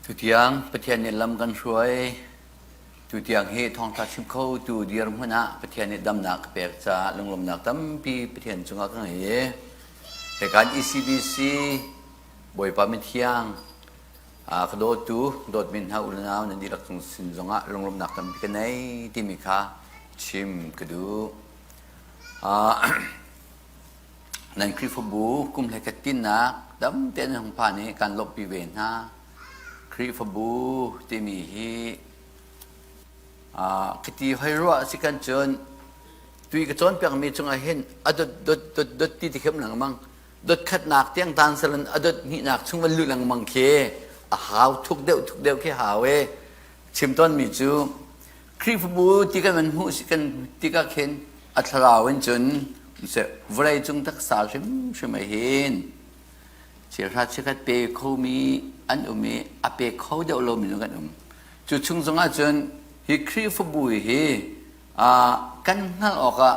Tutiang Pathian nih lam kan hruai. Tutiang hi thawngṭha chim khotu dirhmun ah Pathian nih damnak ka pek caah lunglawmhnak tampi Pathian cungah ka ngei i hekan ECBC Bawipa mithiang a ka dawtu dawtmi hna u le nau nan dihlak cung sin zongah lunglawmhnak tampi ka nei timi kha chim ka duh. Nan Khrihfabu kum hlei khat tinnak dam tein nan hung phan i kan lawmhpi ve hna. Khrihfabu timi hi ka ti hoi ruah si kan cun tui ka cawnpiakmi cungah hin a dot dot dot dot ti ti khem lengmang dot khatnak tiang tan salan a dot hnihnak chung van luh lengmang khi a hau thuk deuh thuk deuh khi hau e chim tawnmi cu Khrihfabu ti kan van hmuh si kan tikah khin a thlarau in cun vawlei cung taksa hrimhrim ah hin cheuhra chikkhat pe khomi an um i a pe kho deuh lomi zong kan um. Cu chung zongah cun hi Khrihfabu hi kan hngalh awkah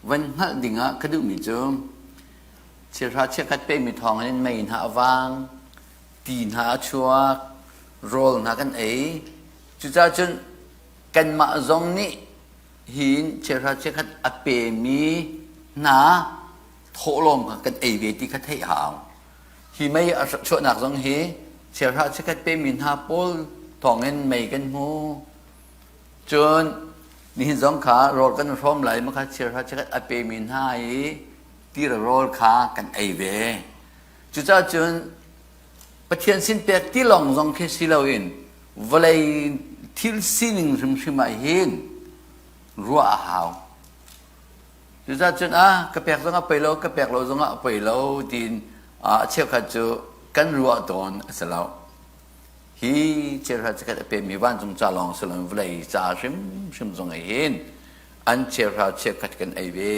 van hngalh dingah ka duhmi cu cheuhra chikkhat pemi thawng in mei hna a vang, ti hna a chuak, rawl hna kan ei. Cucaah cun kanmah zong nih hin chiahra chiakhat a pemi hna thawhlawm kha kan ei ve ti kha theih hau. Hi mei a chuahnak zong hi chiahra chiakhat pemi hna pawl thawngin mei kan hmu. Cun nihin zong kha rawl kan hrawm lai ma kha chiahra chiakhat a pemi hna i tira rawl kha kan ei ve. Cucaah cun Pathian sin pek ti lawng zong khi si loin vawlei thil sining hrimhrim ah hin ruah a hau. Cucaah cun ah ka pek zong ah pei lo, ka pek lo zong ah pei lo tiin a cheukhat cu kan ruah tawn a si lo. Hi cheuhra chikkhat a pemi vancung ca lawng si loin vawlei ca hrimhrim zong ah hin an cheuhra cheukhat kan ei ve.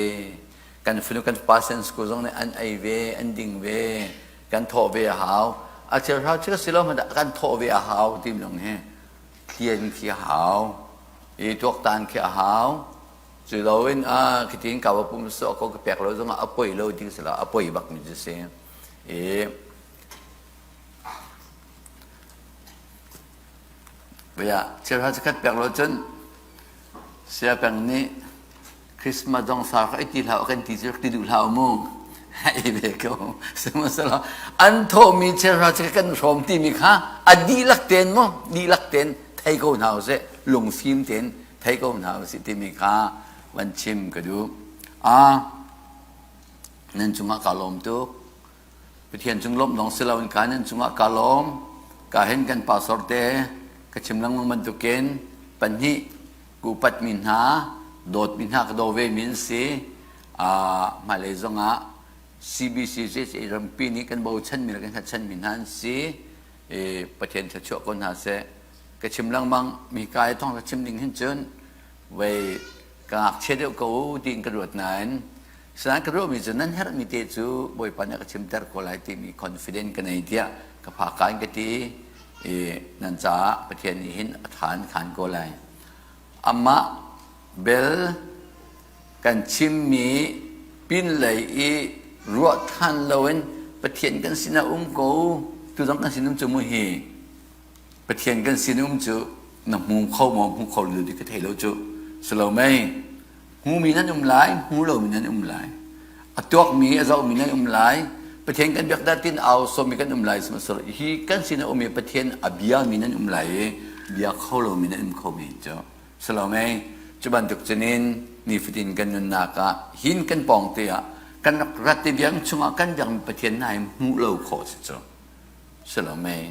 Kan fanu kan fapa sen school zong nih an ei ve, an ding ve. Kan thawh ve a hau. A cheuhra chikkhat si lo hmanh ah kan thawh ve a hau ti lung hi thlian khi a hau. I tuaktan khi a hau. Cu loin a khitin ka va pum sawh ko ka pek lo zongah a poi lo ding si lo a poi bak mi cu si. I Bia cheuhra chikkhat pek lo cun sia peng nih Christmas zong sar kha ti hlah kan ti cu ti duh hlah mu ei ve ko sihmanhsehlaw an thawhmi cheuhra cu kan hrawm timi kha a dihlak ten mu dihlak ten thei ko hna usih lungfim ten thei ko hna usih timi kha van chim ka duh a nan cungah ka lawm tuk Pathian cung lawmh lawng si loin ka nan cungah ka lawm ka hin kan pastor te ka chim lengmang bantukin pahnih ku upatmi hna dawtmi hna ka daw ve mi an si hmailei zongah CBC rampi nih kan bochanmi le kan hngatchanmi hna an si i Pathian thluachuah ko hna seh ka chim lengmang mi ka i thawng ka chim ding hin cun vei ka ngakchia deuh ko tiin ka ruat nain sinain ka ruahmi cu nan herhmi te cu Bawipa nih a ka chimter ko lai timi confident ka nei tiah ka phaka in ka ti i nan caah Pathian nih hin a tha in khan ko lai. Amah bel kan chimmi pinlei i ruah than loin Pathian kan sinah um ko tu zong kan sin um cu mu hi Pathian kan sin um cu na hmu kho maw hmu kho lo ti ka thei lo cu si lo mei hmumi nan um lai hmu lomi nan um lai a tuakmi a zohmi nan um lai Pathian kan biak dah tin au sawmi kan um lai sihmanhsehlaw hi kan sin a um i Pathian a biami nan um lai i bia kho lomi nan um kho mi cu si lo mei cu bantuk cunin nifatin kan nunnak ah hin kan pawng te ah kan rak rat te biang chungah kan biakmi Pathian hna hi hmuh lo khawh si cu si lo mei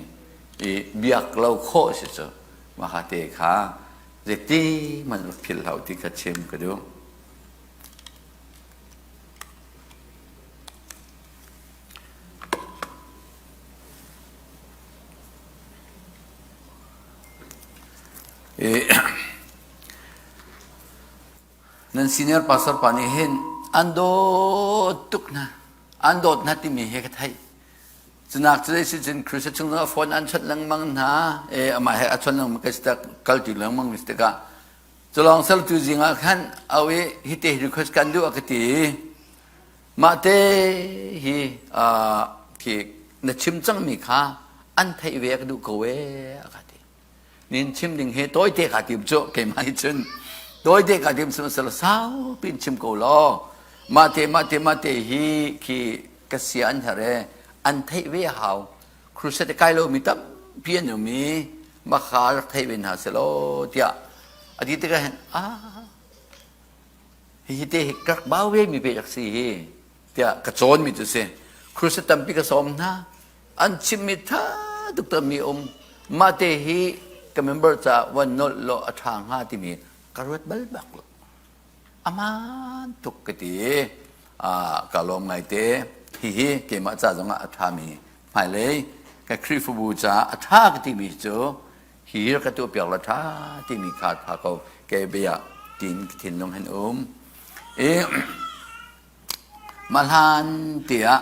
i biak lo khawh si cu mah te kha zeiti man rak philh hlah ti kha chim ka duh. Nan senior pastor pa nih hin an dawt tuk hna an dawt hna timi he ka theih Cunak cu si cun Christ chung zongah phone an chawnh lengmang hna e amah he a chawnh lengmang ka si kal ti lengmang mi si tikah culawng sal tu zing ah khan au i hite request kan duh a ka ti mah te hi khi. Na chim cangmi kha an theih ve ka duh ko ee a ka ti. Nin chim ding he tawite ka tim cu keimah hi cun tawite ka tim sihmanhsehlaw saupi in chim ko law mahte mahte mahte hi khi ka sia an herh e an theih ve a hau. Crusade kai lomi tampi an um i makha rak thei ve hna selaw tiah a ti tikah hin ah hihi te hi ka rak bau ve mi pe rak si hi tiah ka cawn mi cu si. Crusade tampi ka sawm hna an chimmi tha tuk mi um mah te hi ka member caah van nolh law a tha hnga timi ka ruat bal bak lo. Aman tuk ka ti. Ka lawm ngaite. Hihi keimah ca zongah a ṭhami hmailei ka Khrihfabu caah a ṭha ka timi cu hi ka tuahpiak la ṭha timi kha ṭha ko ke bia tin ka thinlung hin um. I mah hlan tiah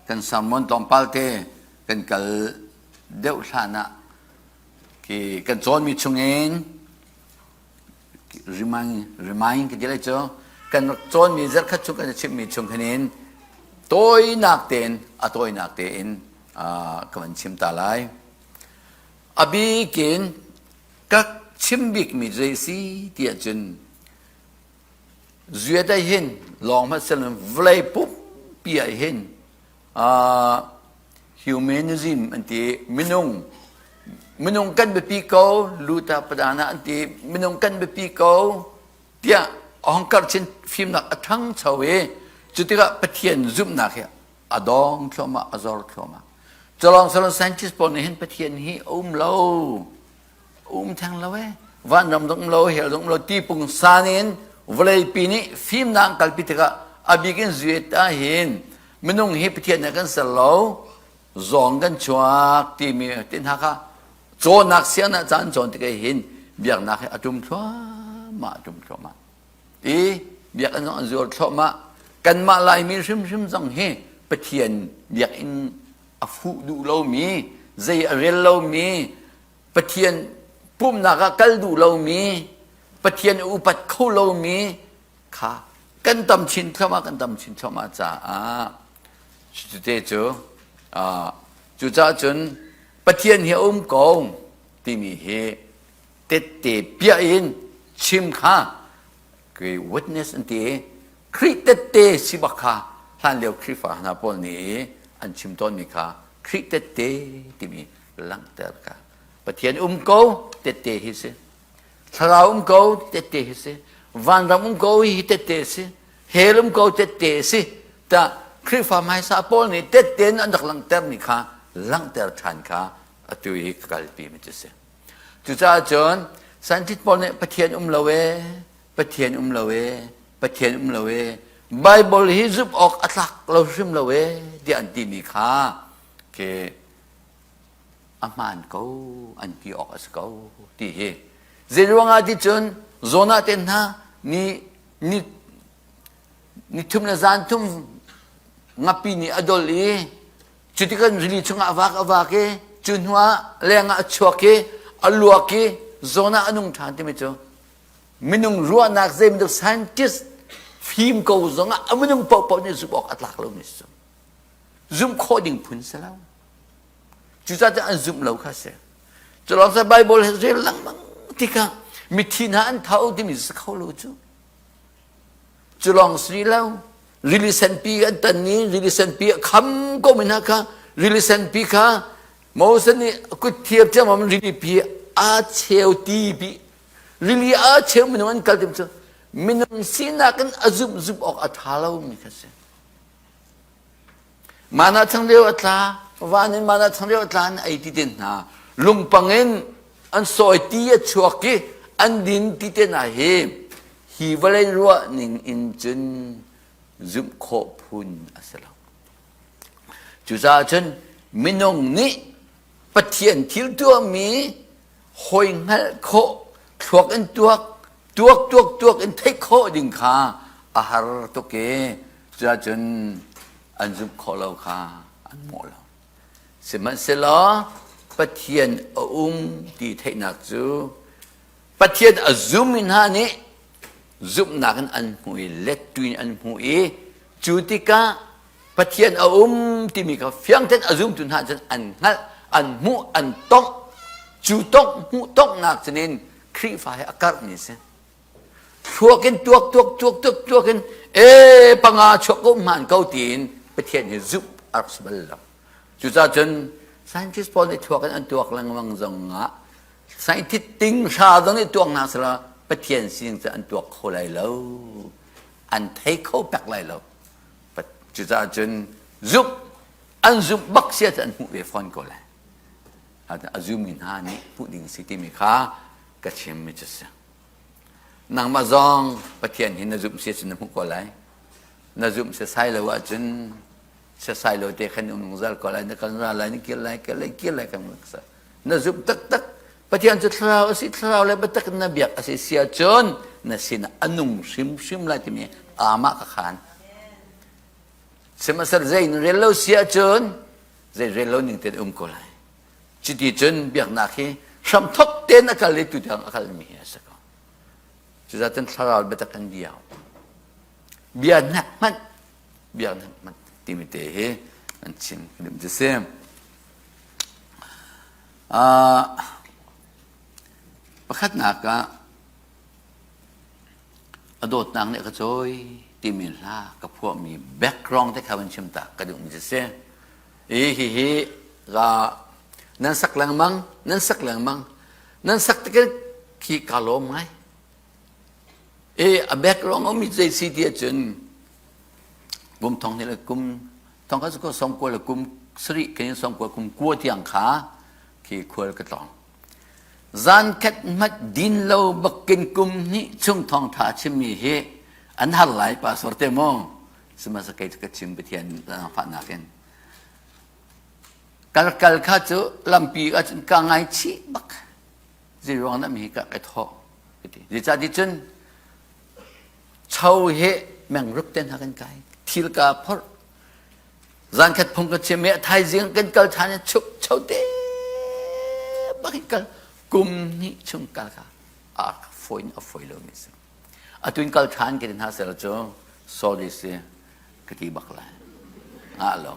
kan sermon tlawmpal te kan kal deuh hlan ah khi kan cawnmi chungin remind remind ka ti lai cu kan rak cawnmi zarkhat chung kan chimmi chung khan in tawinak tein a tawinak tein ka van chim ta lai. A bikin ka chim bikmi zei si ti ahcun zuat ah hin lawng hmanh siloin vawlei pumpi ah hin humanism an ti minung minung kan biapi ko luta padana an ti minung kan biapi ko tiah a hong karh chin fimnak a ṭhangcho i cu tikah Pathian zumhnak hi a dong thluahmah a zor thluahmah. Culawng salon scientist pawl nih hin Pathian hi a um lo um theng lo e vanram zong um lo hell zong um lo ti pungsan in vawleipi nih fimnak an kalpi tikah a bik in zuet ah hin minung hi Pathian nih kan ser lo zawng kan chuak timi te hna kha cawnnak siangnak caan cawn tikah hin biaknak hi a tum thluahmah a tum thluahmah i biakinn zong an zuar thluahmah kanmah Laimi hrimhrim zong hi Pathian biakinn a fuh duh lomi zei a rel lomi Pathian pumhnak ah kal duh lomi Pathian a upat kho lomi kha kan tam chin thluahmah kan tam chin thluahmah caah cute cu cucaah cun Pathian hi a um ko timi hi tette piah in chim kha kei witness an ti i Khrih tette si bak kha hlanlio Khrihfa hna pawl nih an chim tawnmi kha Khrih tette timi langhter kha Pathian um ko tette hi si thlarau um ko tette hi si vanram um ko hi tette si hell um ko tette si ta Khrihfa hmaisa pawl nih tette in an rak langhtermi kha langhter ṭhan kha atu hi ka kalpi mi cu si. Cucaah cun scientist pawl nih Pathian um lo ee, Pathian um lo ee, Pathian um lo ee, Bible hi zumh awk a tlak lo hrim lo ee tiah an timi kha khi a hmaan ko an ti awk a si ko ti hi. Zei ruangah ti cun zawn ah te hna ni ni ni thum le zan thum ngapi nih a dol i Cutikah rili chungah a vak a vak i cu hnuah lengah a chuak i a luak i zawn ah a nung ṭhan timi cu minung ruahnak zei bantuk scientist fim ko zongah a minung paohpaoh nih zumh awk a tlak lomi si. Zumh khawh ding phun si lo. Cucaah an zumh lo kha si. Culawng sa Bible he rel lengmang tikah mithi hna an tho timi si kho lo cu. Cu lawng si lo, rili senpi an tan i rili senpi a kham ko mi hna kha rili senpi kha Moses nih kut thiam thiam rili pi a cheu ti pi rili a cheu minung an kal tim cu minung sinak in a zumh zumh awk a tha lo mi kha si. Mana changreu a tla, van in mana changreu a tla in ei ti te hna. Lungpang in an sawi ti a chuak i an din ti te hna hi hi vawlei ruah ning in cun zumh khawh phun a si lo. Cucaah cun minung nih Pathian thil tuahmi hawi hngalh khawh, thluak in tuak, tuak tuak tuak in theih khawh ding kha a har tuk i cuahcun an zumh khawh lo kha an mawh lo. Sihmanhsehlaw Pathian a um ti theihnak cu Pathian a zummi hna nih zumhnak in an hmuh i lettu in an hmuh i cu tikah. Pathian a um timi kha fiang tein a zumtu hna cun an hngalh, an hmuh, an tongh. Cu tongh hmuh tonghnak cunin Khrihfa he a karhmi a si. Thluak in tuak tuak tuak tuak tuak in e panga chuak ko hmaan ko tiin Pathian hi zumh a rak si bal lo. Cucaah cun scientist pawl nih thluak in an tuak lengmang zong ah scientist ting hra zong nih tuak hna sela Pathian sining cu an tuak kho lai lo. An thei kho pek lai lo. Cucaah cun zumh an zumh bak sia cu an hmuh ve fawn ko lai. A zummi hna nih hmuh ding si timi kha ka chimmi cu si. Nangmah zong Pathian hi na zumh si cun na hmuh ko lai. Na zumh sesai lo ahcun sesai lo te khan um zungzal ko lai. Na kal ra lai, na kir lai, kir lai, kir lai kan sa. Na zumh taktak. Pathian cu thlarau a si, thlarau le biatak in na biak a si si ahcun na sinah a nung hrimhrim lai timi amah ka khan. Sihmanhsehlaw zei na rel lo si ahcun zei rel lo ning tein um ko lai. Cuti cun biaknak hi hramthok tein a kal i tutiang a kalmi hi a si ko. Cucaah cun thlarau biatak kan bia. Bia hnek hmanh, bia hnek hmanh timi te hi an chim lim cu si. Pakhatnak ah a dawtnak nih a ka cawi timi hla ka phuahmi background te kha van chim ta ka duhmi cu si. I hihi nan sak lengmang, nan sak lengmang, nan sak tikah khi ka lawm ngai. I a background um zei si ti ahcun kum thong hnih le kum thong kha cu sawmkua le kum sarih kan sawmkua kum kua tiang kha khi khual ka tlawng. Zan khat hmat din lo bakin kum hnih chung thawngtha chimmi hi an har lai pastor te maw sihmanhsehlaw kei cu ka chim Pathian fahnak in kal kal kha cu lampi ah cun ka ngaichih bak zei ruang dah mi hi ka ka thawh ti zeicahti cun cho he mengruk te hna kan kai thil ka phorh Zankhat phung ka chim i a thaizing kan kal ṭhan i chuk cho te bak in kal kum hnih chung kal kha a fawi in a fawi lomi si. Atu in kal ṭhan ka ti hna sel cu sorry si ka ti bak lai. Ngah lo.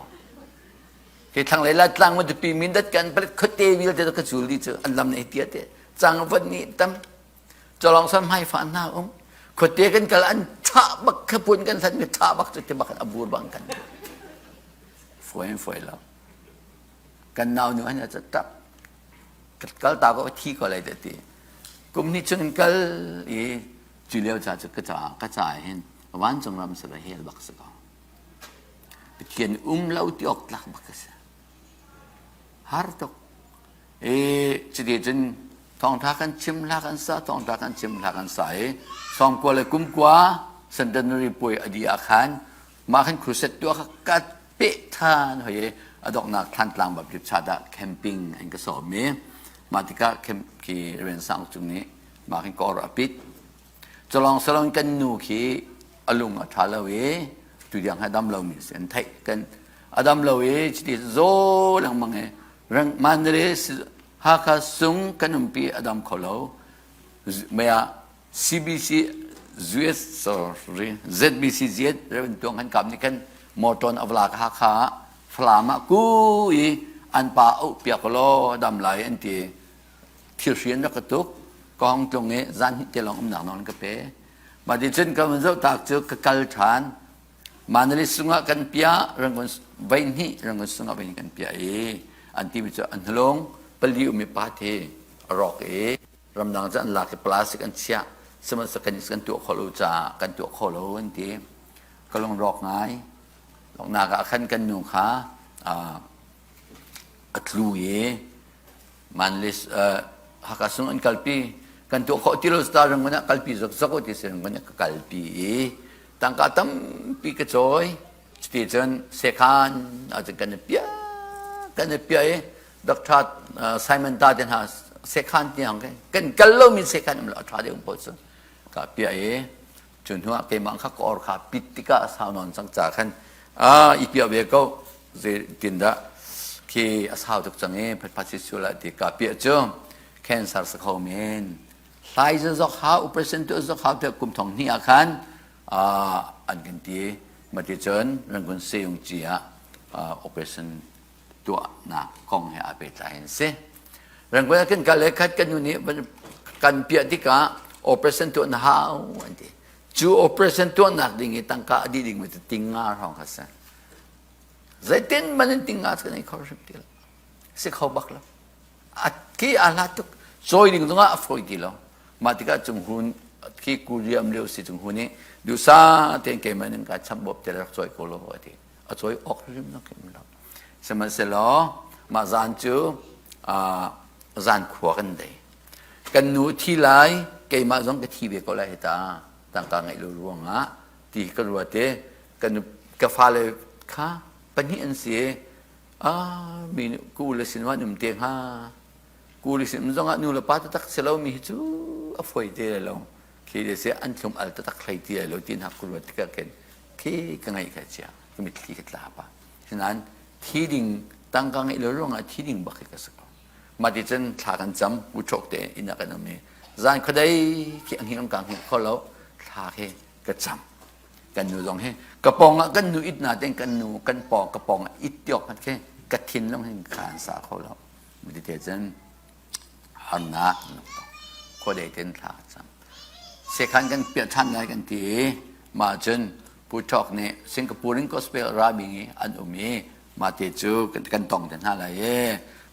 Hi thlanglei Laitlang matupi mindat kan palet khuate vialte ka cul dih cu an lam na tia te cang van nih tam Cawlawng san hmaifa hna um. Khuate kan kal an thah bak kha pun kan hlat mi thah bak cu ti bak a bur bang kan. Foi in foi lo. Kan nau nu an ca tap. Kal ta ko thi ko lai ti. Kum ni chung kal i cu lio cha cu ka ca ka ca hin vancung ram se hel bak se ko. Pathian um lo ti ok tlak bak ka si. Har tuk. I cuti cun thawngṭha kan chim hla kan sa thawngṭha kan chim hla kan sa i sawmkua le kumkua centenary puai a dih ah khan mah khan crusade tuah kha ka peh ṭhan hoi i a donghnak Thlantlang Baptist Church ah camping an ka sawm i mah tikah camp khi Reverend Sang Cung nih mah khin ka or a pit Culawng salon kan nu khi a lung a ṭha lo i tudiang hi a dam lomi si an theih kan a dam lo i chiti zaw lengmang i reng Mandalay Hakha sung kan umpi a dam kho lo mei ah CBC US sorry ZBC Z Reverend Tuang Han Kap nih khan motor a vla ka Hakha ah Falam ah ku i an pa auh piak law dam lai an ti thilhri an rak ka tuk ka hong tlung i zan hnih te lawng umnak nawl an ka pe mah ti cun ka van zoh tak cu ka kal ṭhan Manali sungah kan piah Rangoon voi hnih Rangoon sungah voi hnih kan piah i an timi cu an hnulung pali ummi pa thi a rawk i ramdang cu an lak i plastic an chiah sihmanhsehlaw kan kan tuah khawh lo caah kan tuah kho lo an ti ka lung rawk ngai nak ah khan kan nu kha a tlu i Manlis Hakha sung an kalpi kan tuah khawh ti lo star rangun ah kalpi zokzok ti si rangun ah ka kalpi i tangka tampi ka cawi cuti cun sekhan ahcun kan i piah kan i piah i Dr. Simon Ta te hna sekhan tiang kan kal lomi sekhan um lo a ṭha deuh paoh cu ka piah i cu hnu ah keimah kha ka or kha pit tikah a sau nawn cang ca khan i piah ve ko zeitin dah khi a sau tuk cang i phatphat si sual ah ti ka piah cu cancer sa kho men hlai zok hau operation tu zok hau te kum thong hnih ah khan an kan ti. Maticun Rangoon Seyungci ah operation tuahnak kong he aa pehtlai in si. Rangoon ah kan kal le khat kan nu nih kan piah tikah operation tuah na hau an ti. Cu operation tuahnak ding i tangka a dih ding mi cu tinga hrawng kha si. Zeitin man in tinga cu kan ei kho hrim ti lo. Si kho bak lo. A ki a hlat tuk. Cawi ding zongah a fawi ti lo. Mah tikah Cunghun khi Korea um lio si Cunghun nih duhsa tein keimah ning ka chambawp te rak cawi ko lo a ti. A cawi awk hrim lo kim lo. Sihmanhsehlaw mah zan cu zan khua kan dei. Kan nu thi lai, keimah zong ka thi ve ko lai hi ta. Tangka ngeih lo ruangah ti ka ruat i kan ka fale kha pahnih an si. Ah, mi ku le sin wan um te hnga. Ku le sin zongah nu le pa taktak si lo mi hi cu a foi te lo. Khi le si an thlum al taktak hlei ti lo ti hna ku ruat tikah khin khi ka ngaih ka chia. Ka mitthli ka tla pa. Sinain thi ding tangka ngeih lo ruangah thi ding bak hi ka si ko. Mah ti cun thla kan cam uṭhawk te inn ah kan um i zan khuadei khi a hngilh ka hngilh kho lo thla khi ka cam. Kan nu zong hi ka pawng ah kan nu it na ten kan nu kan pawng ka pawng ah it tiok hmat khi ka thin lung hin kha an sa kho lo. Mah ti cun harnak khuadei ten thla ka cam. Sekhan kan piah ṭhan lai kan ti i mah cun Pu Ṭhawk nih Singapore in gospel rami an um i mah te cu kan tong te hna lai i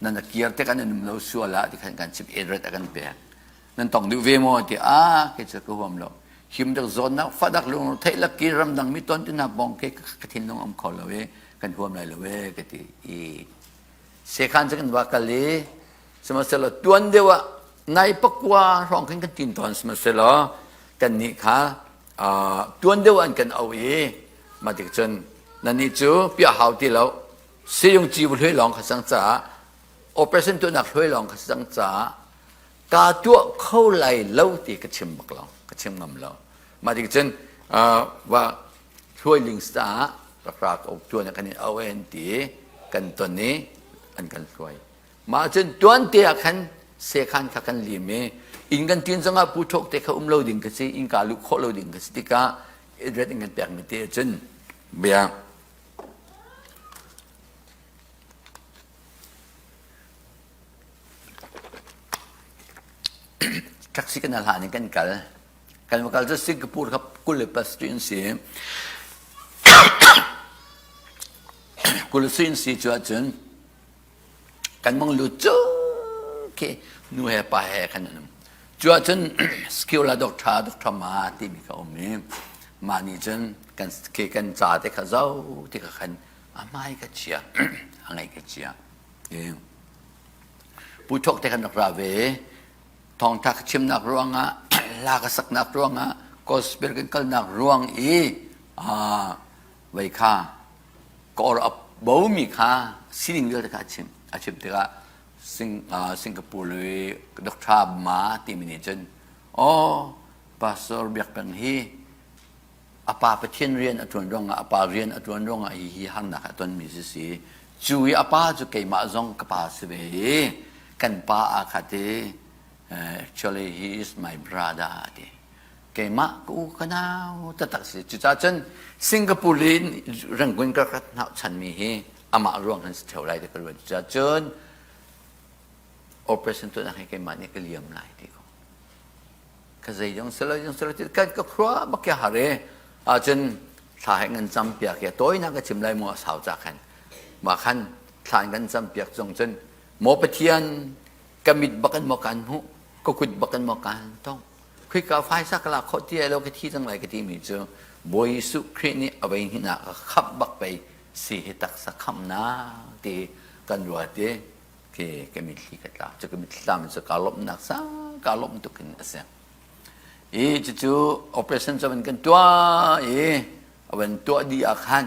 nan kir te kan um lo sual ah ti khan kan chim eret a kan pek. Nan tong duh ve maw ti ah kei cu ka huam lo. Him dak zawnnak fadak lung theih lak ki ramdang mi ton ti hna bong ke ka thinlung um kho lo i kan huam lai lo e ka ti i sekhan cu kan va kal i sihmanhsehlaw tuan deuh ah nai pakua hrawng khin kan tin tawn sihmanhsehlaw kannih kha tuan deuh an kan auh i mah tik cun nannih cu piah hau ti lo siyung ci hluai lawng kha cang caah operation tuahnak hluai lawng kha cang caah ka tuah kho lai lo ti ka chim bak lo ka chim ngam lo mah tik cun va hluai ling caah rak ra ko tuan kan in auh en ti kan ton i an kan hluai Mah cun tuante ah khan sekhan kha kan lim i inn kan tin zongah pu ṭhawk te kha um lo ding ka si, innka luh khawh lo ding ka si tikah ret in kan pekmi te cun bia taxi kan hlan in kan kal. Kan va kal cu Singapore kha 23 in si. 23 in si cu ahcun Kan mong lut cu khi nu he pa he khan an um. Cu ahcun Skiola Doctor Doctor Ma timi kha um i mah nih cun kan khi kan ca te kha zoh ti kha khan a hmai ka chia a ngaih ka chia. Pu Thok te khan rak ra ve thawngtha ka chimnak ruangah hla ka saknak ruangah gospel kan kalnak ruang i vei kha ka or a bomi kha sining vialte kha a chim. A chim tikah Sing, uh, Singapore le Dr. Ma timi nih cun oh Pastor Biak Peng hi a pa Pathian rian a ṭuan ruangah a pa rian a ṭuan ruangah hi hi harnak a tonmi si si cu i a pa cu keimah zong ka pa si ve i kan pa aa khat i actually he is my brother ti keimah ka u ka nau taktak si. Cucaah cun Singapore in Rangoon ka rat hnahchanmi hi amah ruang hin si theo lai ti ka ruat. Cucaah cun operation tuahnak hi keimah nih ka liam lai ti ko. Ka zei zong si lo zong si lo ti kan ka khua bak ya har e. Ahcun thla he ngan cam piak ya tawinak ka chim lai mu a sau ca khan. Mah khan thla kan cam piak zong cun maw Pathian ka mit bak in maw kan hmuh ka kut bak in maw kan tong Khika phaisa ka lak khawh ti ai lo ka thi cang lai ka timi cu Bawi Jesuh Khrih nih a vei hnihnak a khamh bak pei si hi taksa khamhnak ti kan ruat i khi ka mitthli ka tla cu ka mitthli tla cu kaa lawmhnak sang kaa lawmh tuk in a si i cucu operation cu van kan tuah i a van tuah dih ah khan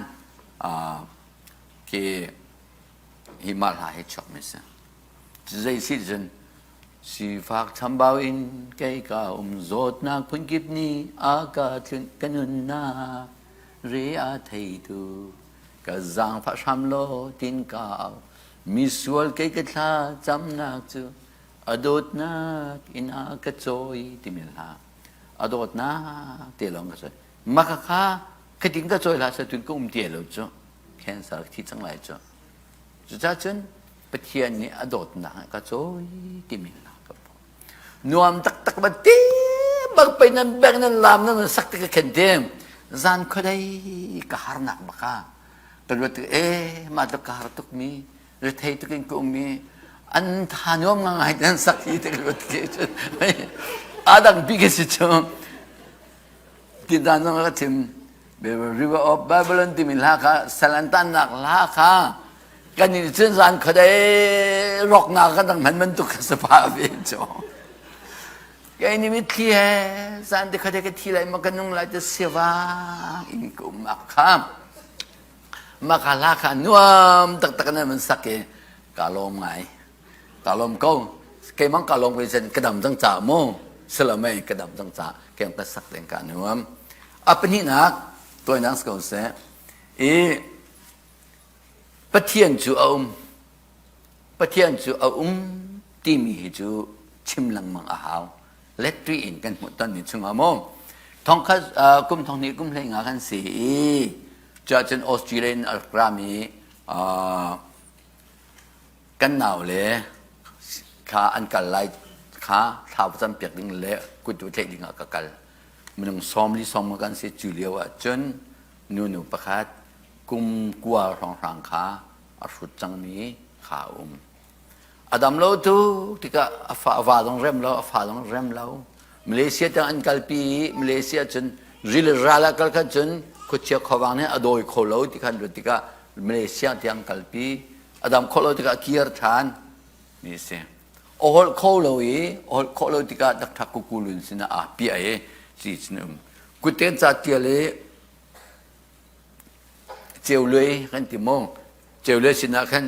khi hi mah hla hi chuak mi si zei si cun Sifak chambau in kei ka um zawtnak phunkip nih a ka tlunh ka nunnak re a theitu ka zaangfah hram law tin ka au misual kei ka thla camnak cu a dawtnak in a ka cawi timi hla a dawtnak te lawng ka sawi maka kha. Khating ka cawi hlah seh tun ka um ti lo cu. Cancer ka thi cang lai cu. Cucaah cun Pathian nih a dawtnak ka cawi timi hla ka phuah. Nuam taktak ba te bak pei nan bek nan lam nan sak te ka khen te. Zan khuadei ka harnak baka. Ka ruat tik e mah tluk ka har tuk mi rethei tuk in ka um i an tha nuam ngai nan sak hi te ka ruat ke cun adang pi ka si cu. Ti dan zong ka chim. River of Babylon timi hla kha sal an tannak hla kha kan in cun zan khuadei roknak kan dang hman bantuk ka si pah ve cu. Kei nih mitthli he zan te khuadei ka thi lai ma ka nung lai te siavang in ka um ak kha. Mah kha hla kha nuam taktak in an sak i ka lawm ngai. Ka lawm ko. Keimah ka lawm ko cun ka dam cang ca mu. Silamei ka dam cang ca kem ka sak ding ka nuam. A pahnihnak tuainak si ko seh. I Pathian cu a um. Pathian cu a um timi hi cu chim lengmang a hau. Letri in kan hmuh tonmi chungah mu. Thongkhat kum thong hnih kum hlei nga kan si i cuahcun Australia in a rak rami Kan naule kha an kal lai kha thla va campiak ding le kut va tlaih ding ah ka kal. Minung 40 sawm kan si cu lio ah cun nunu pakhat kum kua hrawnghrang kha a hrut cangmi kha a um. A dam lo tuk tikah a fa a va zong rem lo, a fa zong rem lo. Malaysia tiang an kalpi i Malaysia cun ril ral ah kal khan cun khuachia khuavang nih a dawi kho lo ti khan ruat tikah Malaysia tiang kalpi a dam khawh lo tikah a kir ṭhan mi a si. A holh kho lo i a holh khawh lo tikah dakṭhak kukulun sinah aa piah i ci cun um. Kutten ca ṭial i ceuluai kan ti maw ceuluai sinah khan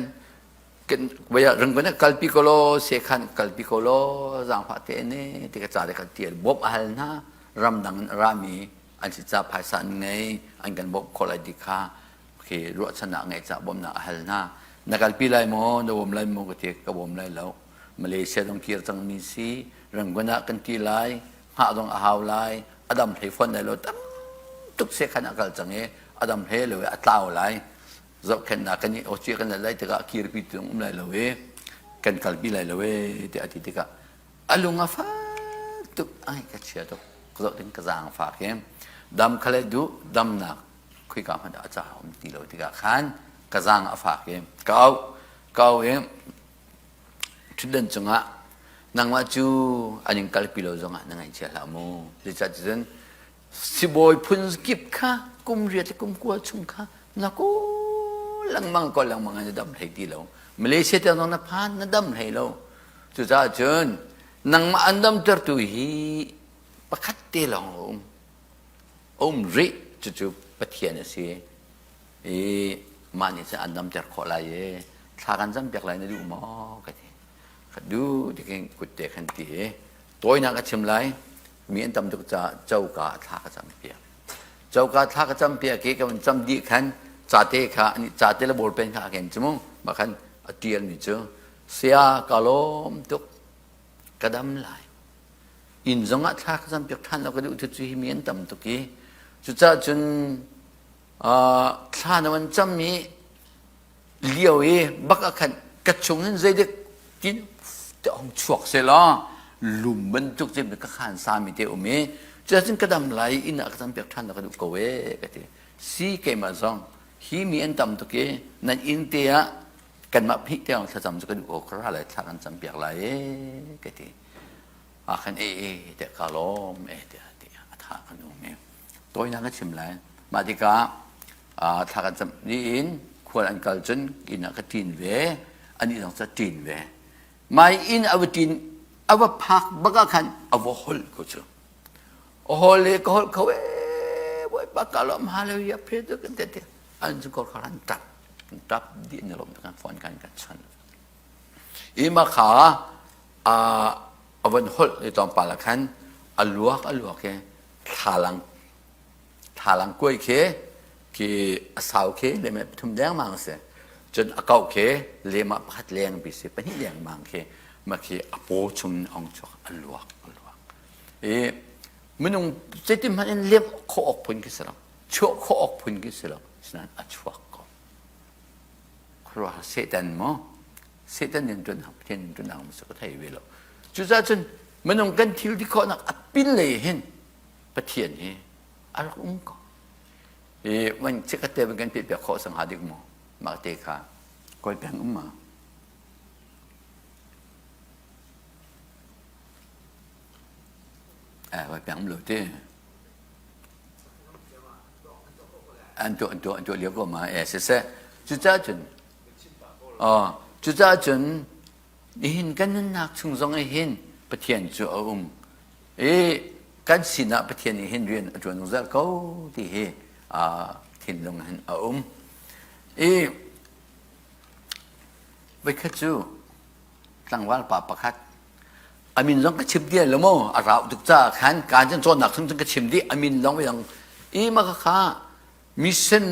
rangkun ah kalpi ko law sekhan kalpi ko law zaangfah te ne ti ka ca le kan ṭial bawmh a hal hna ramdang in a rami an si ca phaisa an ngei an kan bawmh khawh lai ti kha khi ruahchannak ngeih ca bawmhnak a hal hna. Na kalpi lai maw, na bawm lai maw ka ti, ka bawm lai lo. Malaysia zong kir cangmi si, Rangoon ah kan ti lai, hngah zong a hau lai, a dam hlei fawn lai lo, tam tuk sekhan a kal cang i a dam hlei lo i a tlau lai. Zohkhenhnak kan i ocia kan lai tikah kirpi tu um lai lo i kan kalpi lai lo e tiah a ti tikah a lung a fak tuk ai ka chia tuk ka zoh ding ka zaang fak i dam kha le duh damnak khoika hmanh ah a ca um ti lo tikah khan ka zaang a fak i ka auh ka auh i ṭhutdan cungah nangmah cu an in kalpi lo zongah na ngaihchia hlah mu zeicahtiah sibawi phun kip kha kum riat le kum kua chung kha na kawl lengmang kawl lengmang na dam hlei ti lo Malaysia tiang zong na phan na dam hlei lo cucaah cun nangmah an damtertu hi pakhat te lawng a um a um rih cucu Pathian a si i mah nih cun an damter khawh lai i thla kan campiak lai na duh maw ka ti ka duh ti khin kut te khan ti i tawinak ka chim lai mi an tam tuk caah coka thla ka campiak coka thla ka campiak i ka van cam dih khan cate kha cate le ballpen kha a ken cu mu mah khan a tialmi cu saya ka lawm tuk ka dam lai Inn zongah thla ka campiak ṭhan lo ka duh cu hi mi an tam tuk i cucaah cun thla na van cam i lio i bak ah khan ka chung hin zeidik tin te hong chuak seh law lum bantuk cem ka khan sami te um i cucaah cun ka dam lai inn ah ka campiak ṭhan lo ka duh ko ee ka ti si keimah zong hi mi an tam tuk i nan inn te ah kanmah phih te thlacam cu ka duh ko ka ra lai thla kan campiak lai ee ka ti ah khan e e tiah ka lawm e tiah ti a tha kan um i tawinak ka chim lai mah tikah thla kan cam ni in khual an kal cun inn ah ka ṭin ve anih zong cu ṭin ve mai inn a va ṭin a va phak bak ah khan a va holh ko cu a hol le ka holh kho e bawipa ka lawm hallelujah praise the kan ti an cu kor kha an ṭap ṭap dih na lawm kan phone kan kan chon ima kha a van holh i tlawmpal ah khan a luak a luak i thlalang thlalang kuai khi khi a sau khi lehmah pathum dengmang a si cun a kauh khi lehmah pakhat leng bi si pahnih lengmang khi mah khi a paw chung in ong chuak a luak a luak i minung zeitin hmanh in lem khawh awk phun khi si lo. Chuah khawh awk phun khi si lo. Sinain a chuak ko. Khuaruahhar Satan maw? Satan nih ṭuan Pathian nih ṭuan maw ka thei ve lo. Cucaah cun minung kan thil ti khawhnak a pin lei hin Pathian hi a rak um ko. I van chikkhat te kan piah piak khawh sang hnga dik maw? Mah te kha kawi peng um ma? Eh, kawi peng um lo te. An tuah an tuah an tuah lio ko ma? Eh, siseh. Cucaah cun Oh, cucaah cun nihin kan nunnak chung zong ah hin Pathian cu a um. I kan sinah Pathian nih hin rian a ṭuan zungzal ko ti hi uh, thinlung hin a um. I voikhat cu tlangval pa pakhat a min zong ka chim ti lo maw a rau tuk caah khan kaan cun cawnnak chung cun ka chim dih a min zong dang i ma kha mission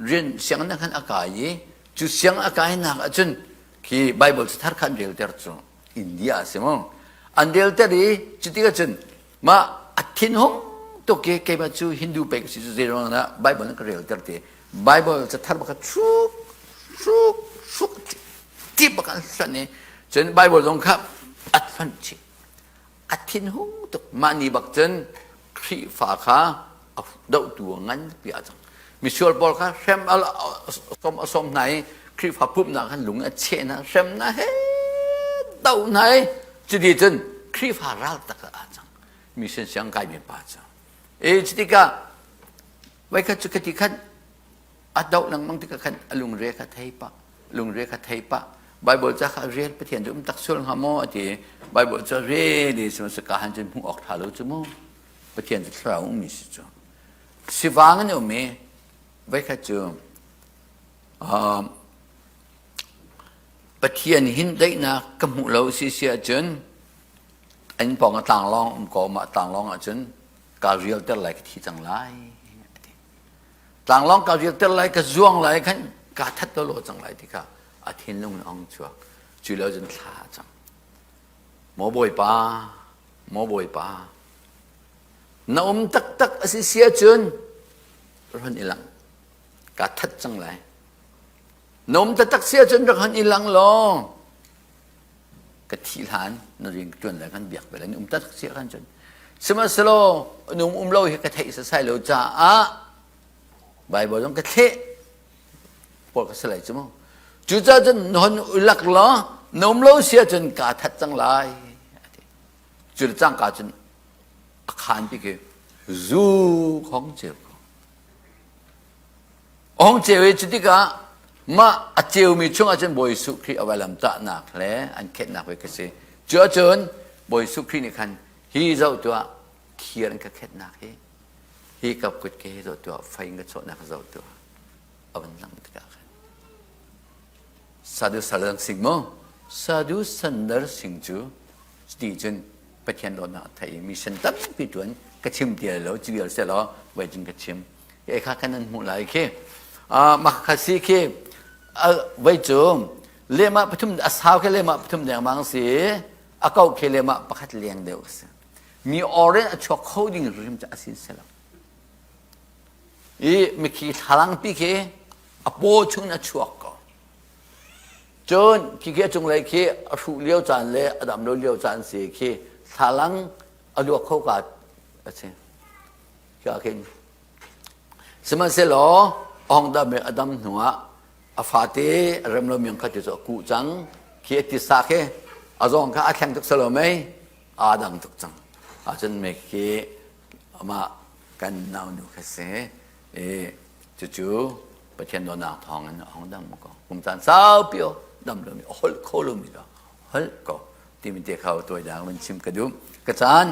rian sianginn ah khan a kai i cu siang a kainak ahcun khi Bible cathar kha an relter cu India a si mu an relter i cutik ahcun mah a thinhung tuk i keimah cu Hindu pei ka si cu zeiruang dah Bible an ka relter ti Bible cathar bak kha chuk chuk chuk ti bak an hlonh i cun Bible zong kha a hlonh chih a thinhung tuk mah ni bak cun Khrihfa kha a dohtu a nganpi a cang misual pawl kha hrem a som a som hna i Khrihfa pumhnak khan lung a cheh hna hrem hna he do hna i cuti cun Khrihfa ral tak ah cang mission siang kai mi pa cu e cutikah voikhat cu khati khan a doh lengmang tikah khan a lungre kha thei pah lungre kha thei pah Bible ca kha rel Pathian cu um tak sual hnga maw a ti Bible ca rel i sihmanhsehlaw ka han cun hmuh awk ṭha lo cu mu Pathian cu thlarau ummi si cu sivang an um i voikhat cu Pathian hin daihnak ka hmuh lo si si ahcun an pawng a tlanglawng um ko mah tlanglawng ahcun kaa rialter lai ka thi cang lai Tlanglawng ka rialter lai ka zuang lai khan kaa that lo cang lai ti kha a thinlung in ong chuak. Cu lo cun thla a cam. Maw Bawipa, maw Bawipa, na um taktak a si si ahcun ron i lang. Kaa that cang lai. Na um taktak si ahcun rak hon i lang law ka thih hlan na rian ka ṭuan lai kan biak ve lai um taktak si ahkhan cun sihmanhsehlaw nung um lo hi ka theih sasai lo caah Bible zong ka thleh pawl ka si lai cu mu cucaah cun hon ulak law na um lo si ahcun kaa that cang lai ati cu le cangka cun a khan pi khi zu khong ceu ko A hung ceu i cutikah mah a ceumi chungah cun Bawi Jesuh Khrih a vailam tahnak le an khenhnak ve ka si. Cu ahcun Bawi Jesuh Khrih nih khan hi zoh tuah thir an ka khenhnak hi hi ka kut ke hi zoh tuah fei in ka chawhnak zoh tuah a van lang tikah khan Sadhu Salang Singh mu Sadhu Sandar Singh cu ti cun Pathian dawtnak a thei i mission tampi tuan ka chim ti lo ci vial se law voi cun ka chim e kha kan an hmuh lai khi mah kha si khi voi cu lehmah pathum a sau khi lehmah pathum dengmang si a kau khi lehmah pakhat leng deuh si mi oren a chuak kho ding rim cu asin se lo i mikhi thlalangpi khi a paw chung a chuak ko cun khi khi a cunglei khi a hruh lio caan le a dam lo lio caan si khi thlalang a luak kho ka a si Khi khin sihmanhsehlaw ong dam i a dam hnuah a fate a rem lo mi kha ti cu a kuh cang khi a tisa khi a zawng kha a thleng tuk selo mei aa dang tuk cang ahcun me khi amah kan naunu kha si i cucu Pathian dawtnak thawng in a hong dam ko kum caan saupi o dam lomi a holh kho lomi ka holh ko timi te kha tuai dang van chim ka duh ka caan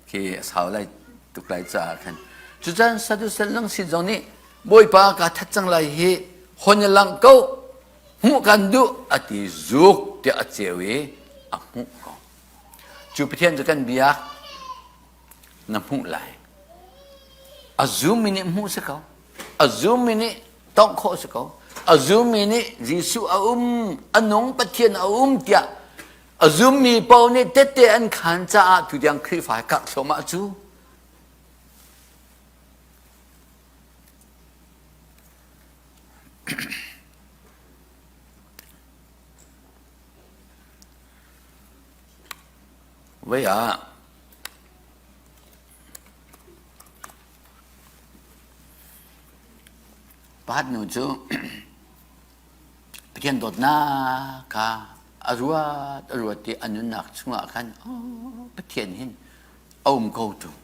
khi a sau lai tuk lai caah khan cucan sadusel lang sin zong nih bawipa ka that cang lai hi hon lang ko hmuh kan duh a ti zuk tiah a ceu i a hmuh ko cu pathian cu kan biak na hmuh lai a zummi nih hmuh si ko a zummi nih tongh khawh si ko a zummi nih Jesuh a um a nung Pathian a um tiah a zummi paoh nih tette an khaan caah tutiang Khrihfa karh thluahmah cu. Voi ah pakhat nu cu Pathian dawtnak kha a ruat a ruat i a nunnak chungah khan oh, Pathian hin a um ko ṭung.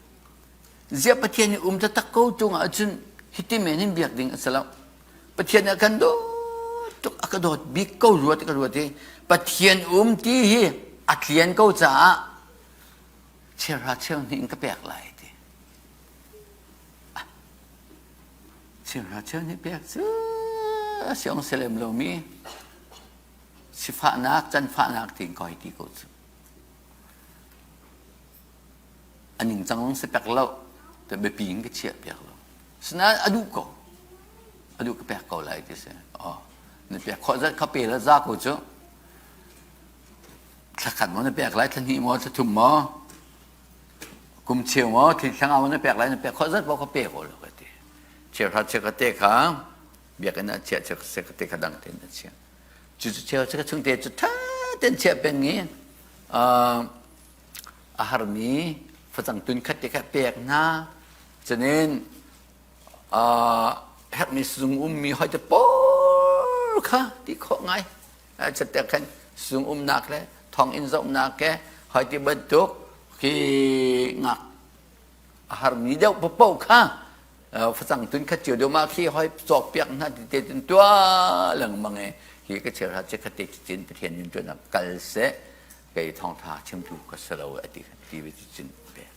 Ziah Pathian hi um taktak ko ṭung ahcun hiti men hin biak ding a si lo. Pathian a kan dawt tuk a ka dawt bik ko ruat ka ruat i Pathian um ti hi a tlian ko caah cheuhra cheuhnih in ka pek lai ti. Cheuhra cheuhnih pek cu a siong selem lomi sifahnak canfahnak tiin koi ti ko cu. A ningcang zong si pek lo te biapi in ka chiah piak lo. Sinain a duh ko. A duh ka pek ko lai ti si. Oh, na pek khawh zat kha pe la za ko cu. Thla khat maw na pek lai, thla hnih maw, thla thum maw, kum cheu maw, thil thla nga maw na pek lai, na pek khawh zat paoh kha pe ko lo ka ti. Cheuhra cheukhat te kha biakinn ah chiah, cheukhat te kha dang tein a chiah. Cucu cheu cheukhat chung te cu ṭha tein chiah peng i a harmi facang tun khat te kha pek hna. Cunin herhmi sizung ummi hoi te pawl kha ti khawh ngai. Chiat khan sizung umnak le thonginn zohnak ke hoi ti bantuk khi ngak a harmi deuh paoh kha facang tun khat cio deuh mah khi hoi cawk piak hna ti te cun tuah lengmang i hi ka cheuhra chikkhat te cin Pathian in tuan kal seh kei thawngtha chimtu ka si lo a ti ti ve cin pek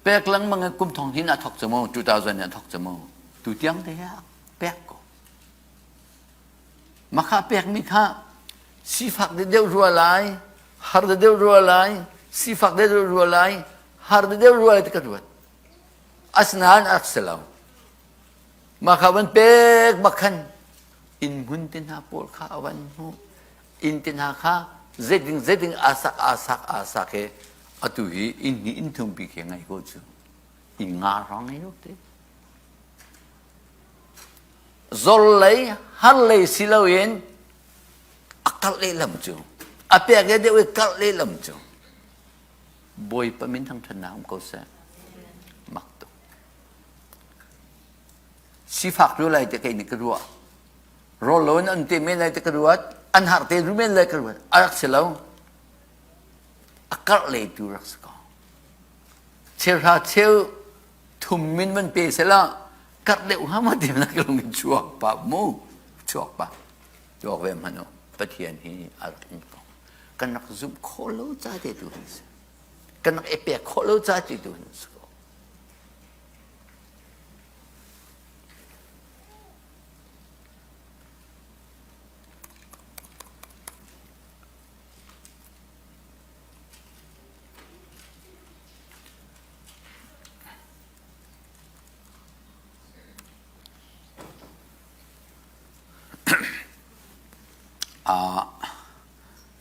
pek lengmang in kum thong hin a thok cu mu 2000 in a thok cu mu tu tiang te ah pek ko Makha pekmi kha sifak deuh rua lai, har deuh rua lai, sifak deuh rua lai, har deuh rua lai ti ka ruat. Asinain a rak si lo. Mah kha van pek bak khan inn hmun te hna pawl kha a van hmuh. Inn te hna kha zeiting zeiting aa sak aa sak aa sak i atu hi inn hi inn thumpi khi ngai ko cu. Inn nga hrawng ngei lo te. Zor lei har lei si loin a karh lehlam cu a pek le deuh i karh lehlam cu Bawipa min thangṭhatnak um ko seh. Mak tuk. Sifak lu lai te kei nih ka ruah. Rawl lo in an te men lai te ka ruat. An har te ru men lai ka ruat. A rak si lo. A karh lei tu rak si ko. Cheuhra cheu thum min van pe sela karh deuh hnga ma ti na ka lung in chuak pa mu chuak pa chuak ve hmanh u Pathian hi a rak um ko kan rak zumh khawh lo ca te tu hin si kan rak i pek khawh lo ca ti tu hin si ko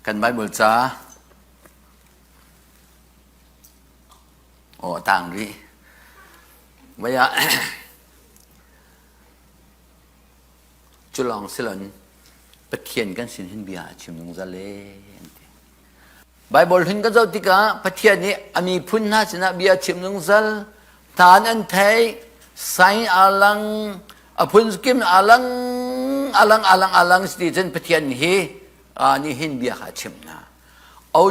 Kan Baibal ca aw a tang rih. Voi ah cu lawng si loin Pathian kan sin hin bia a chim zungzal ee an ti. Baibal hlun kan zoh tikah Pathian nih a miphun hna sinah bia a chim zungzal. Hna an theih, sign aa lang, a phunkim aa lang, aa lang, aa lang, aa lang ti cun Pathian hi nih hin bia kha a chimh hna. O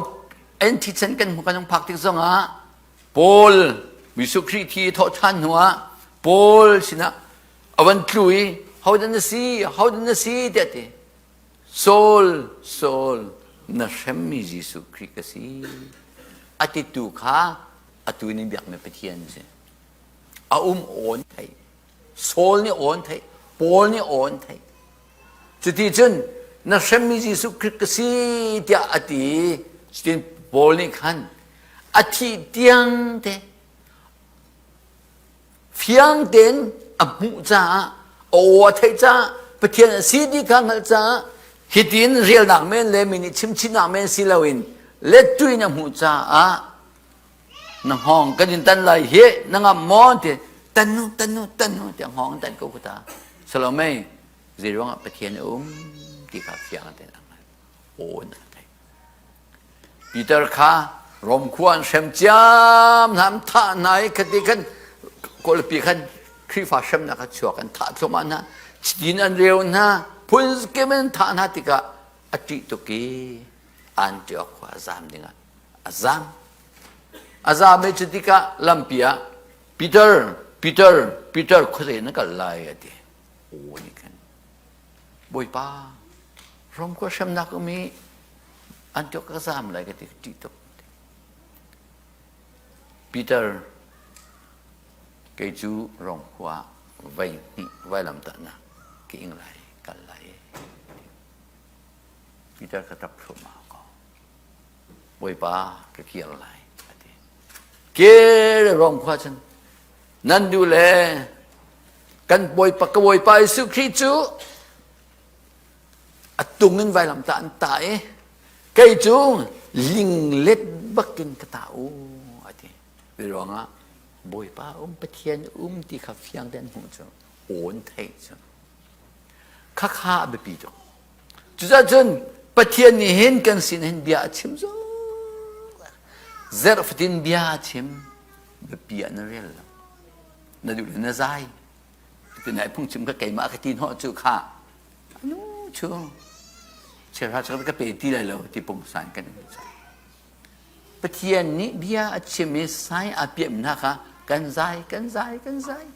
NT chan kan hmu kan hung phak tik zongah Paul Jesuh Khrih thi thawh ṭhan hnuah Paul sinah a van tlu i hodah na si hodah na si tiah ti Saul, Saul, na hremmi Jesuh Khrih ka si. A titu kha atu nih biakmi Pathian a si. A um awn theih. Saul nih awn theih. Paul nih awn theih. Cuti cun na hremmi Jesuh Khrih ka si tiah a ti. Cutin Paul nih khan a thih tiang te Fiang tein a hmuh caah a aw a theih caah Pathian a si ti kha hngalh caah hitin relnak men le mi nih chimchinnak men si loin lettu in a hmuh caah na hngawng kan in tan lai hi na ngam maw ti tan nu tan nu tan nu tiah hngawng tan ko ta Salome zei ruangah Pathian a um ti kha fiang tein a hngalh aw in a theih. Peter kha Rom khua an hrem ciam hna an thah hna i khati khan kawlpi khan Khrihfa hremnak a chuak an thah thluahmah hna chitin an reu hna phun kim in thah hna tikah a ṭih tuk i Antioch khua a zam dingah a zam a zam i cu tikah lampi ah Peter Peter Peter khuazei na kal lai a ti aw nih khan Bawipa Rom khua hremnak um i Antioch ka zam lai ka ti ṭih tuk Peter kei cu Rom khua vei hnih vailamtahnak ka ing lai kal lai Peter ka ṭap thluahmah ko. Bawipa ka kir lai a ti. Kir Rom khua cun nan duh le kan Bawipa ka Bawipa Jesuh Khrih cu a tung in vailamtah an tah i kei cu linglet bakin ka tah u a ti. Ruangah Bawipa um Pathian um ti kha fiang tein hmuh cu awn theih cu khakha a biapi tuk. Cucacun Pathian nih hin kan sin hin bia a chim zungzal. Zerh fatin bia a chim, biapi ah na rel lo. Na duh le na zai. Tunai phungchim ka keimah ka ti hnawh cu kha anu chu chera chera ka pe ti lai lo ti pungsan kan in cang. Pathian nih bia a chim i sai a piam hna kha kan zai kan zai kan zai.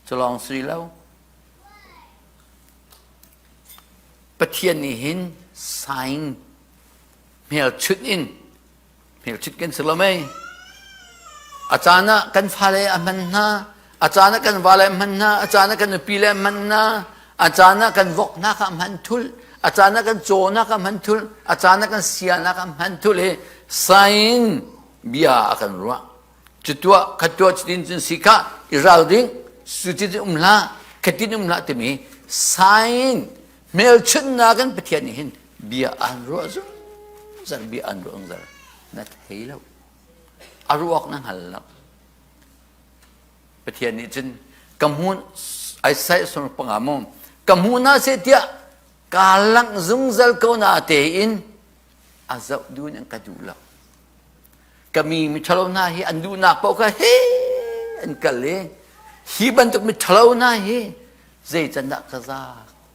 Cu lawng si lo. Pathian nih hin sign hmelchunh in hmelchunh kan si lo mei. A caan ah kan fale a hman hna, a caan ah kan vale a hman hna, a caan ah kan nupi le a hman hna, a caan ah kan vok hna kha a hman thulh, a caan ah kan caw hna kha a hman thulh, a caan ah kan sia hna kha a hman thulh i sign bia a kan ruah. Cu tuah kha tuah cutin cun si kha i ral ding cutin um hlah khatin um hlah timi sign hmelchunhnak kan Pathian nih hin bia an ruah zungzal bia an ruah zungzal na thei lo a ruak na hngal lo Pathian nih cun ka hmun Isaiah sung panga mu ka hmu na se tiah kaa langh zungzal ko na tein a zoh duh in an ka duh lo Ka mi miṭhalo hna hi an duhnak paoh kha he an kal i hi bantuk miṭhalo hna hi zei can dah ka za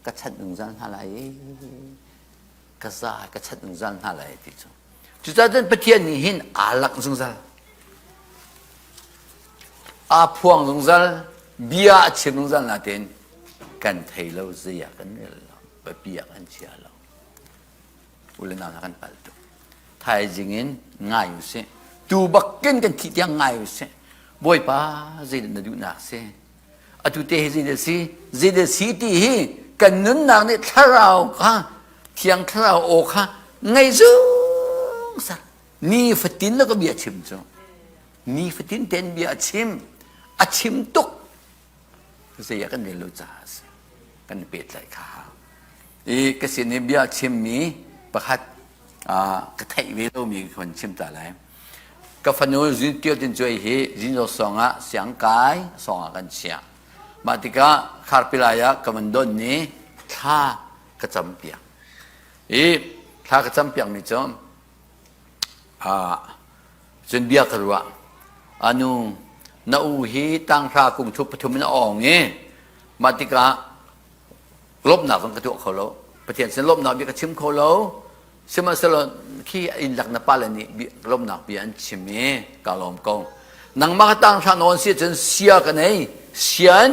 ka chanh zungzal hna lai i ka za ka chanh zungzal hna lai ti cu. Cucaah cun Pathian nih hin aa langh zungzal. Aa phuang zungzal, bia a chim zungzal natein kan thei lo, zei ah kan rel lo, biapi ah kan chia lo. U le nau hna kan palh tuk. Thaizing in ngai u sih. Tu bakin kan thih tiang ngai u sih. Bawipa zeidah na duhnak si? Atu te hi zeidah si? Zeidah si ti hi kan nunnak nih thlarau kha thiang thlarau aw kha ngei zungzal. Ni fatin na ka bia chim cu. Ni fatin ten bia a chim. A chim tuk. Zei ah kan rel lo caah a si. Kan i pehtlaih kha hau. I ka sin i bia chimmi pakhat ka theih ve lomi ka van chim ta lai. Ka fanu Zin Tio Tin Cuai hi Zinzaw song ah siang kai song ah kan chiah. Mah tikah Kharpilai ah ka van don ni thla ka cam piak. I thla ka cam piakmi cu Cun bia ka ruah. Anu, na u hi tanghra kum thu pathum in a awng i mah tikah lawmhnak zong ka tuah kho lo. Pathian sin lawmhnak bia ka chim kho lo. Sihmanhsehlaw khi inn lak na pale nih lawmhnak bia an chim i ka lawm ko. Nangmah ka tanghra nawn si ahcun sia ka nei. Sian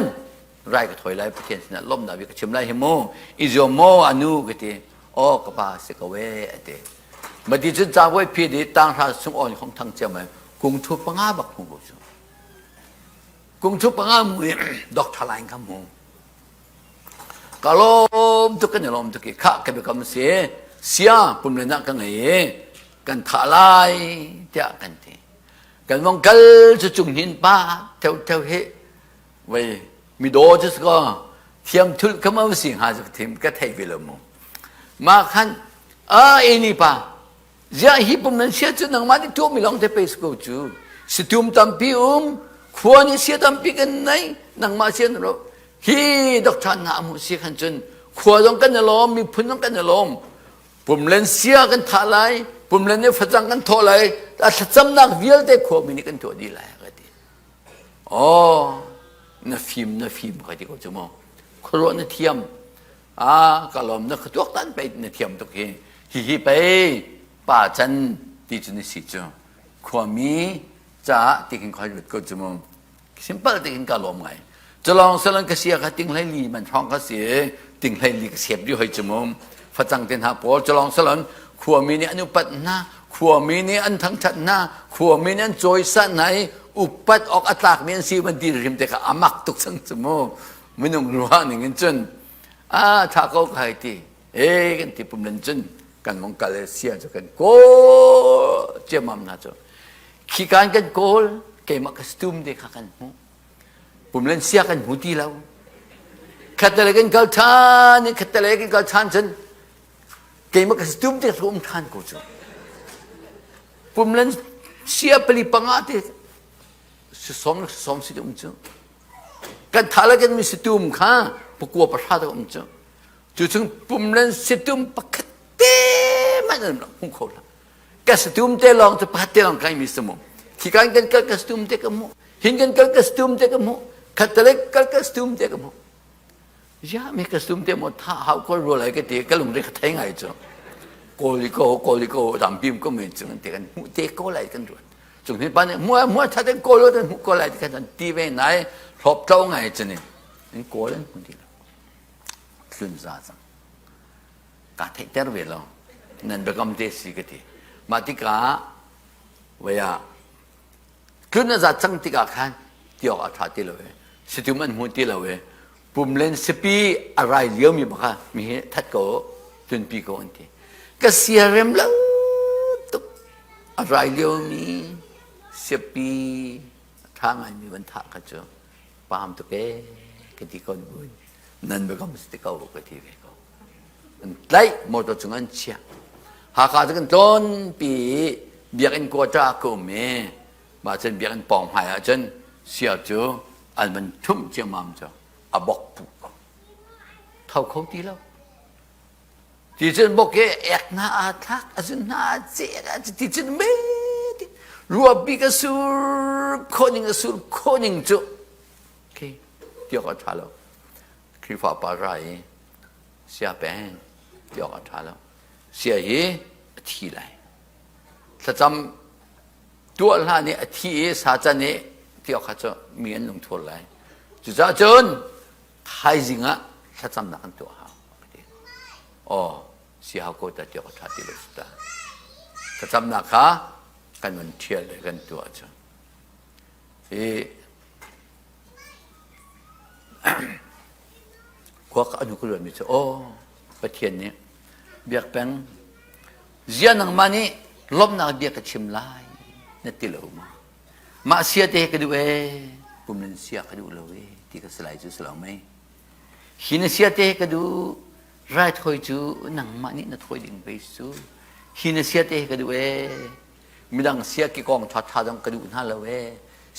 rai ka thawi lai Pathian sinah lawmhnak bia ka chim lai hi mu. I zuam maw anu ka ti. Aw ka pa si ko e a ti. Mati cun cabuai phit i tanghra chung awn hong thang ciam ai kung thu panga bak hmu ko cu. Kung thu panga mu i doctor line ka hmu. Ka lawm tuk kan i lawm tuk i khah ka biakam si sia pum le nak ka ngei i kan thah lai tiah kan ti. Kan vong kal cu cung hin pa theu theu hi Vei mi daw cu ka thiam thul ka mau si hnga cu thim ka thei ve lo mu. Ma khan a eni pa ziah hi pum nan sia cu nangmah nih tuah mi lawng te pe ko cu situm tampi um khua nih sia tampi kan nei nangmah sia na ro hi doctor na amu si khan cun Khua zong kan i lawm, miphun zong kan i lawm. Pumlen sia kan thah lai, pumlen nih facang kan thawh lai, a thlacamnak vialte khuami nih kan tuah dih lai ka ti. Oh, na fim na fim ka ti ko cu mu. Khuaruah na thiam. Ah, ka lawm na ka tuaktan pei na thiam tuk hi. Hihi pei pa can ti cu ni si cu. Khuami caah ti khin khoi lut ko cu mu. Simple te khin ka lawm ngai. Culawng salang ka sia kha ting hlei li man hrawng ka si ting hlei li ka siap dih hoi cu mu. Facang te hna pawl culawng salang khuami nih an upat hna, khuami nih an thangthat hna, khuami nih an cawisan hna i upat awk a tlakmi an si van ti hrim te kha a mak tuk cang cu mu. Minung ruah ning in cun a tha ko ka hei ti. E kan ti pum len cun kan mong kal sia cu kan kawl ciammam hna cu. Khi kan kan kawl keimah ka stum te kha kan hmuh. Pumlen sia kan hmu ti lo. Khattale kan kal ṭhan i khattale kan kal ṭhan cun keimah ka stum te kha um ṭhan ko cu. Pumlen sia pali panga te sawm le sawm si um cu. Kan tha le kan mi situm kha pakua pahra te um cu. Cu chung pumlen situm pakhat te hmanh an hmu kho lo. Ka satum te lawng cu pakhat te lawng kai mi samu. Khi kan kan kal ka satum te ka hmuh. Hin kan kal ka satum te ka hmuh. Khatalek kal ka satum te ka hmuh. Ya mi ka satum te mo tha hau ko ro lai ka ti ka lungre ka thei ngai cu. Koli ko koli ko tampi ko mi cu te kan hmuh te ko lai kan ruat. Cung hin pa nih mua mua tha ten kawl ten hmuh ko lai ti kan ti ve nai hlop tlo ngai cu ni. In kawl an hmu ti lo. Tlun za cang. Kaa theihter ve lo. Nan biakam te si ka ti. Mah tikah voi ah tlun a zat cang tikah khan ti awk a ṭha ti lo i situm an hmu ti lo i pumlen sipi a rai liomi bak kha mi hi that ko tlunpi ko an ti. Ka siarem lo tuk a rai liomi siapi a ṭha ngaimi van thah kha cu paam tuk ee ka ti ko buin nan biakam si ti ko ka ti ve ko. An tlaih motor cung an chiah. Hakha cu kan tlawnpi i biakinn quota ka um i mah cun biakinn pawng hmai ah cun sia cu an van thumh ciammam cu a bok pu ko. Tho kho ti lo. Ti cun bok i ek hna aa thlak, a zun hna aa cek, a ti cun me ti ruahpi ka sur khawh ning a sur khawh ning cu khi ti awk a ṭha lo. Khrihfa pa ra i sia peng ti awk a ṭha lo. Sia hi a thi lai. Thlacam tuah hlan i a thi i sa can i ti awk kha cu mi an lungthur lai. Cucaah cun thaizing ah thlacamnak an tuah hau. Aw, si hau ko ta ti awk a ṭha ti lo si ta. Thlacamnak kha kan van ṭhial le kan tuah cu. Hi Khua ka anu ka ruatmi cu aw Pathian nih biak peng zia nangmah nih lawmhnak bia ka chim lai na ti lo ma mah sia te ka duh ee pum nan sia ka duh lo ee ti ka si lai cu si lo mei hi na sia te ka duh raithawi cu nangmah nih na thawi ding pei cu hi na sia te ka duh ee midang sia kikawng ṭhaṭha zong ka duh hna lo ee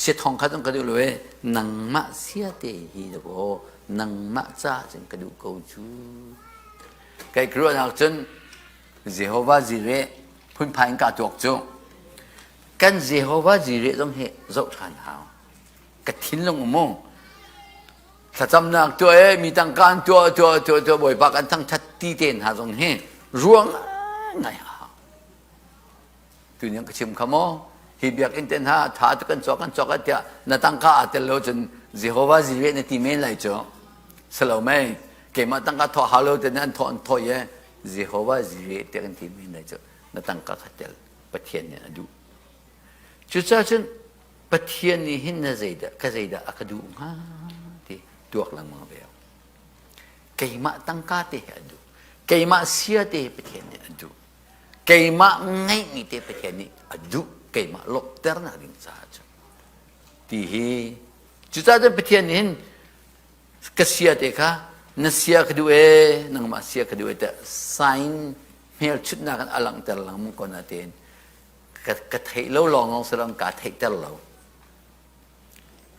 siathong kha zong ka duh lo ee nangmah sia te hi dakaw nangmah ca cun ka duh ko cu kai ruahnak cun Jehovah Jireh phunphai in ka tuak cu kan Jehovah Jireh zong hi zoh ṭhan hau ka thinlung um thlacamnak tuah e mi tangka an tuah tuah tuah tuah bawipa kan thangṭhat ti te hna zong hi ruang ngai hau Tuniang ka chim kha maw? Hi biakinn te hna tha tu kan cawk kan cawk tiah na tangka aa tel lo cun Jehovah Jireh na ti men lai cu. Salo mei keimah tangka thawh hau lo te an thawh an thawh ye Jehovah Jireh tiah kan ti men lai cu na tangka kha tel Pathian nih a duh. Cucaah cun Pathian nih hin na zeidah ka zeidah a ka duh hnga ti tuak lengmang ve. Keimah tangka te hi a duh. Keimah sia te hi Pathian nih a duh. Keimah ngeihmi te Pathian nih a duh keimah lawmhternak ding caah cun ti hi cucaah cun Pathian nih hin ka sia te kha na sia ka duh ee nangmah sia ka duh ee tiah sign hmelchunhnak in a langhter lengmang ko natein ka, ka theih lo lawng lawng si lo ka theihter lo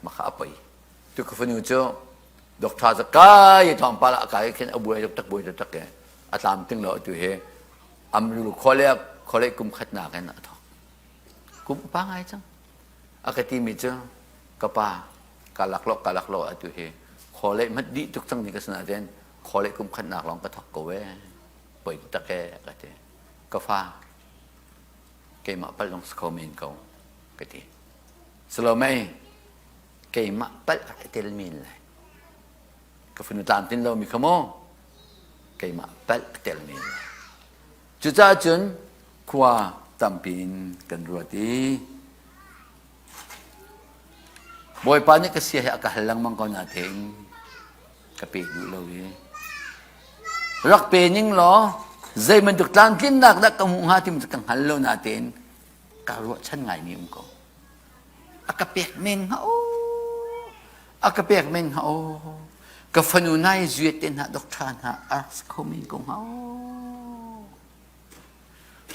maka a poi tu ka fanu cu. Doctor cu kai tlawmpal ah a kai khin a buai tak buai tak e a tlam ting lo atu hi amru khole khole kum khatnak in a thok. Kum upa ngai cang. A ka timi cu ka pa ka lak lo ka lak lo atu hi khole mat dih tuk cang ni ka sana ten khole kum khatnak lawng ka thok ko e poi tak e ka ti. Ka fa keimah palh lawng si kho men ko ka ti. Salomei keimah palh a tel men lai. Ka fanu tlamtlin lomi kha maw keimah palh a tel men lai. Cucaah cun khua tampi in kan ruat i Bawipa nih ka sia hi a ka hal lengmang ko natein ka pe duh lo i rak pe ning law zei bantuk tlamtlinnak dah ka hmuh hnga timi cu ka hngal lo natein ka ruahchan ngaimi um ko. A ka pek men hnga o a ka pek men hnga o ka fanu nai zuet te hna doctor hna a rak si kho men ko hnga o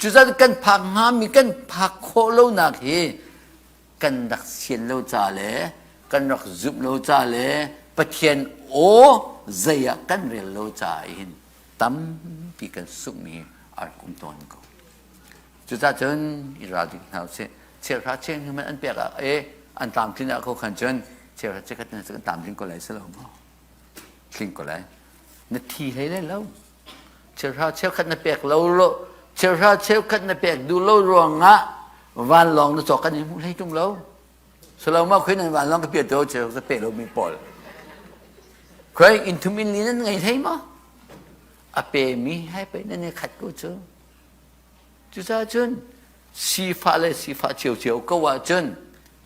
Cuzat kan phak hngami kan phak khawh lonak hi kan rak sian lo ca le kan rak zumh lo ca le Pathian aw zei ah kan rel lo ca hin tampi kan sunghmi a rak um tawn ko. Cucaah cun i ralring hna usih. Cheuhra cheu hmanh an pek ah e an tlamtlin ah ko khan cun cheuhra chikkhat na kan tlamtling ko lai si lo maw? Tling ko lai. Na thi hlei lai lo. Cheuhra cheukhat na pek lo lo cheuhra cheukhat na pek duh lo ruangah vanlawng na cawk kan i hmuh hlei tung lo. Saloma khoi nan vanlawng ka piat to cheu ka pe lo mi pawl. Khoi in thum in li nan ngei hlei maw? A pe mi hai pe nan i khat ko cu. Cucaah cun sifah le sifah ciocio ko ahcun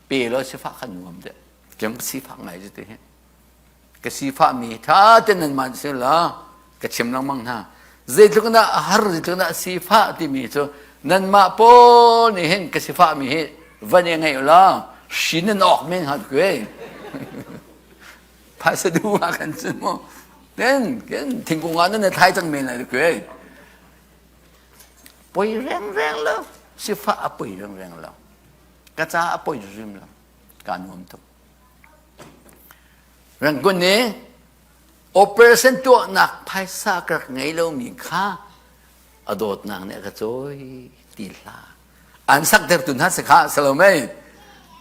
pe law sifah kha nuam deuh. Cun sifah ngai cu ti hi. Ka sifah mi tha ten nan man si la ka chim lengmang hna. Zeitluk dah a har zeitluk dah sifah timi cu nanmah pawl nih hin ka sifah mi hi van i ngeih la hri nan awk men hat kue. Phaisa duh ah kan cun mu. Ken ken thingkung ah nan thlai cang men lai kue. Poi rengreng lo. Sifah a poi rengreng lo. Ka ca a poi hrim lo. Kaa nuam tuk. Rangoon nih operation tuahnak phaisa ka rak ngei lomi kha a dawtnak nih a ka cawi ti hlah. An saktertu hna si kha si lo mei.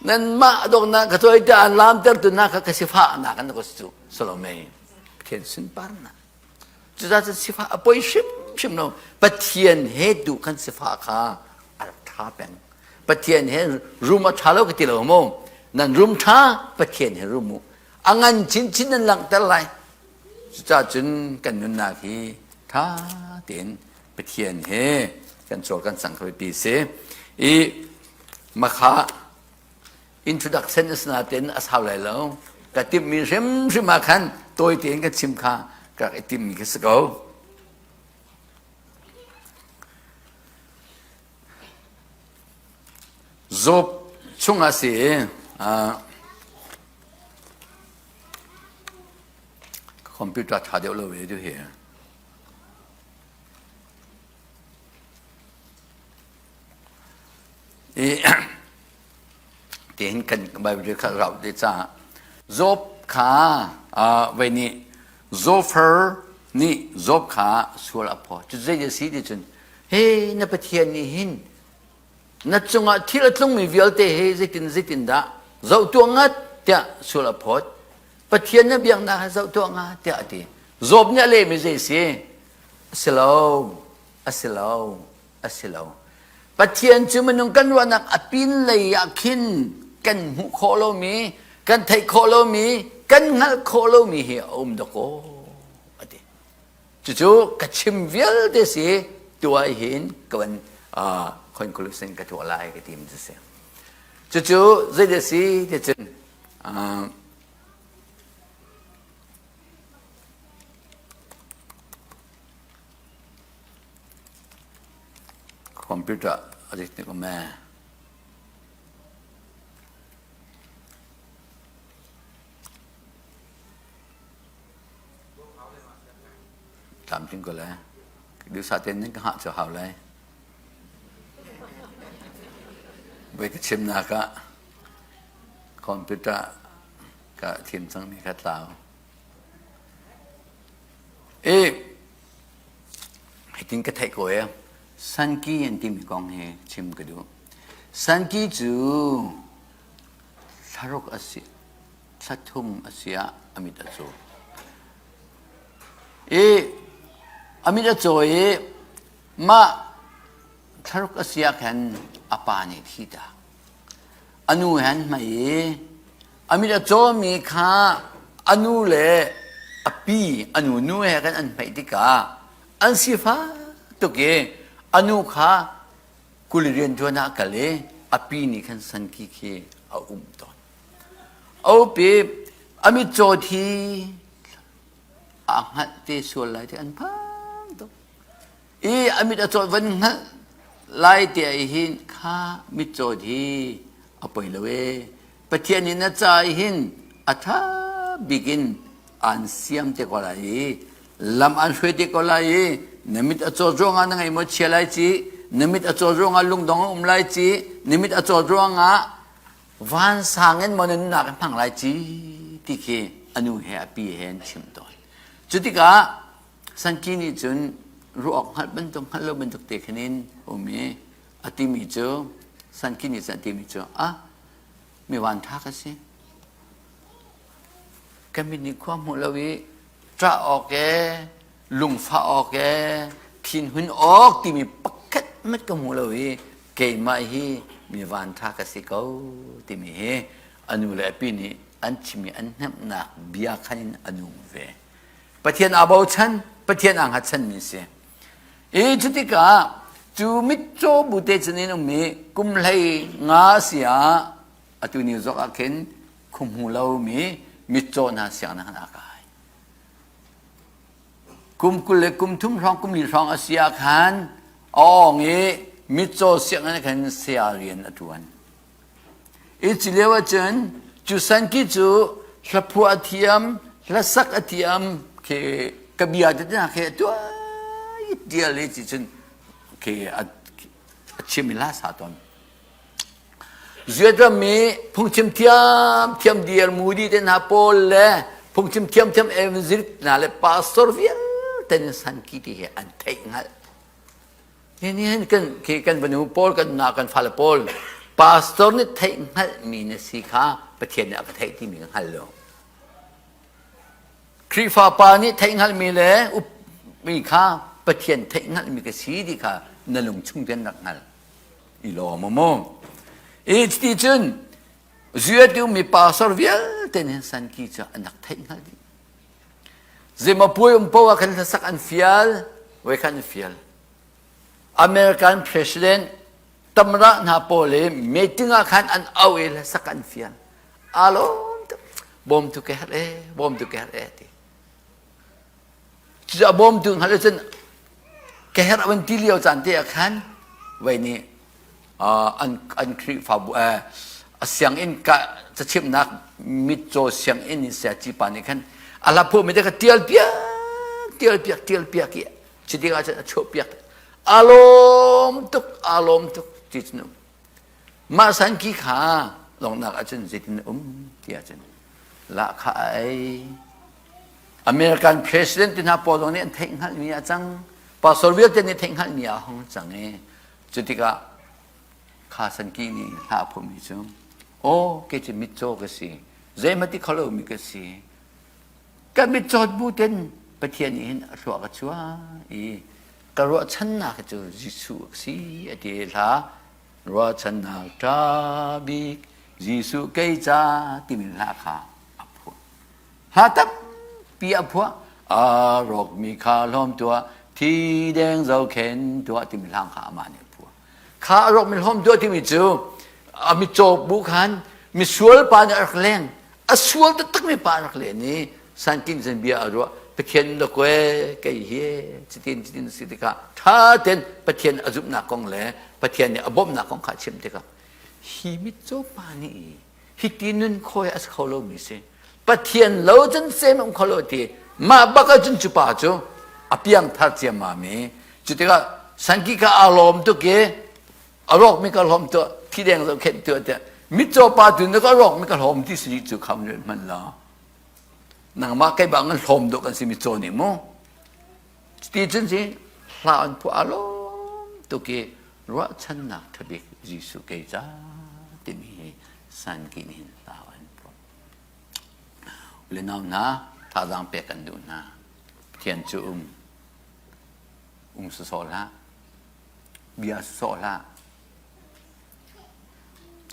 Nanmah dawtnak ka cawi tiah an laamtertu hna kha ka sifahnak an ka si cu si lo mei. Pathian sunparnak. Cucaah cun sifah a poi hrimhrim lo. Pathian he tu kan sifah kha a rak ṭha peng. Pathian he rum a ṭha lo ka ti lo maw? Nan rum ṭha, Pathian he rum u. A ngan chinchin nan langhter lai. Cucaah cun kan nunnak hi ṭha tein Pathian he kan cawl kan cang kho ti si. I makha introduction a si nain a sau lai lo. Ka timhmi hrimhrim ah khan tawi tein ka chim kha ka rak i timmi khi si ko. Job chungah si uh, computer ṭha deuh lo ve tu hi. I Tihin kan Bible kha rauh te caah Job kha vei nih Zophar nih Job kha sual a phaw. Cu zei a si ti cun he na Pathian nih hin na cungah thil a tlungmi vialte he zeitin zeitin dah zoh tuah ngat tiah sual a phawt. Pathian na biaknak he zoh tuah nga tiah a ti. Job nih a lehmi zei si? A si lo, a si lo, a si lo. Pathian cu minung kan ruahnak a pinlei ah khin kan hmuh khawh lomi, kan theih khawh lomi, kan hngalh khawh lomi hi a um dakaw a ti. Cucu ka chim vialte si tuah hin ka van uh, conclusion ka tuah lai ka tim cu si. Cucu zeidah si ti cun uh, Computer a dik tuk me. Tlamtling ko lai. Duhsah tein nan ka hngah cu hau lai. Voi ka chimnak ah computer ka thim cangmi kha tlau. I hitin ka theih ko e. Sanki an timi kong hi chim ka duh. Sanki cu thlaruk a si, thlathum a si ah a mit a caw. I a mit a caw i mah thlaruk a si ah khan a pa nih thi ta. A nu he an hmai i a mit a cawmi kha a nu le a pi a nu nu he khan an hmeih tikah an sifah tuk i a nu kha kuli rianṭuan ah a kal i a pi nih khan sanki khi a um tawn. A upi a mitcaw thi aa hngalh te sual lai ti an phang tuk. I a mit a cawt van hngalh lai te ai hin kha mitcawt hi a poi lo e. Pathian nih na ca hin a ṭha bik in aan siam te ko lai i lam aan hruai te ko lai i na mit a cawt ruangah na ngaih maw chia lai ci na mit a cawt ruangah lungdong a um lai ci na mit a cawt ruangah vansang in maw na nunnak in hmang lai ci ti khi a nu he a pi he an chim tawn. Cu tikah Sanki nih cun ruah awk hngalh bantuk hngalh lo bantuk te khin in um i a timi cu Sanki nih cun a timi cu ah mi van ṭha ka si. Ka mit nih khua hmuh lo i ṭah awk e lungfah awk e thinhun awk timi pakhat hmanh ka hmu lo i keimah hi mi van ṭha ka si ko timi hi a nu le a pi nih an chimmi an hnemhnak bia khan in a nung ve. Pathian aa bochan, Pathian aa hngatchanmi si. I cutikah cu mitcaw bu te cun in um i kum hlei nga si ah atu ni zok ah khin khuhmu lomi mitcaw hna sianginn ah kai. Kum 20 le kum thum hrawng kum li hrawng a si ah khan a awng i mitcaw sianginn khan saya rian a ṭuan. I cu lio ahcun cu sanki cu hlaphuah a thiam, hlasak a thiam khi ka bia te hna khi a tuai tial i ti cun khi a chim i hla sa tawn. Zuet rammi phungchim thiam thiam diar Moody te hna pawl le phungchim thiam thiam evangelist hna le pastor vialte nih sanki ti hi an theih hngalh. Nihin kan khi kan fanu pawl kan na kan fale pawl pastor nih theih hngalhmi na si kha Pathian nih a ka theih timi ka hngal lo. Khrihfa pa nih theih hngalhmi le upmi kha Pathian theih hngalhmi ka si ti kha na lung chung ten rak hngal. I lawm mu. I ti cun zuatu mi pastor vialte nih sanki cu an rak theih hngalh dih. Zeimaw puai um poah ah khan hlasak an fial, voi khan an fial. American President tamra hna pawl i meeting ah khan an au i hlasak an fial. Alawm tuk. Bawmtu ke herh e, bawmtu ke herh e ti. Cucaah bawmtu hngalh cun ka herh an ti lio caan te ah khan voi nih an an Khrihfabu a sianginn ka cachimhnak mitcaw sianginn in sayaci pa nih khan a hla phuahmi te kha tial piak tial piak tial piak i cuti ah cun a chuah piak a lawm tuk a lawm tuk ti cun um mah sanki kha longnak ahcun zeitin um ti ahcun lahkhah a ei American president te hna pawl zong nih an theih hngalhmi a cang pastor vialte nih theih hngalhmi a hung cang i Cutikah kha sanki nih hla a phuahmi cu aw kei cu mitcaw ka si zeihmanh ti kho lomi ka si ka mitcawt bu ten Pathian nih hin a thluak a chuah i ka ruahchannak cu Jesuh a si a ti hla ruahchannak ṭha bik Jesuh kei ca timi hla kha a phuah Hla tampi a phuah. A rawkmi kha hlawm tuah, thi deng zohkhen tuah timi hlang kha amah nih a phuah. Kha a rawkmi hlawm tuah timi cu a mitcaw bu khan misual pa nih a rak leng. A sual taktakmi pa a rak len i sankin cun bia a ruah. Pathian la kue kei hi citin citin si tikah ṭha tein Pathian a zumhnak kong le Pathian nih a bawmhnak kong kha a chim tikah hi mitcaw pa nih hiti nun khawi a si kho lomi si Pathian lo cun sem um kho lo ti mah bak ahcun cu pa cu a piangthar ciammam i cu tikah sangki kha aa lawm tuk i a rawkmi ka hlawm tuah thi deng zoh khenh tuah tiah mitcaw pa tu na ka rawkmi ka hlawm ti si cu kham hman la nangmah kei bang an hlawm dawh kan si mitcaw nih mu. Ti cun si hla an phuah alawm tuk i ruahchannak ṭhabik Jesuh kei ca timi hi sankin hin hla an phuah. Ule nau hna thazaang pek kan duh hna. Pathian cu um um sawsawh hlah. Bia sawsawh hlah.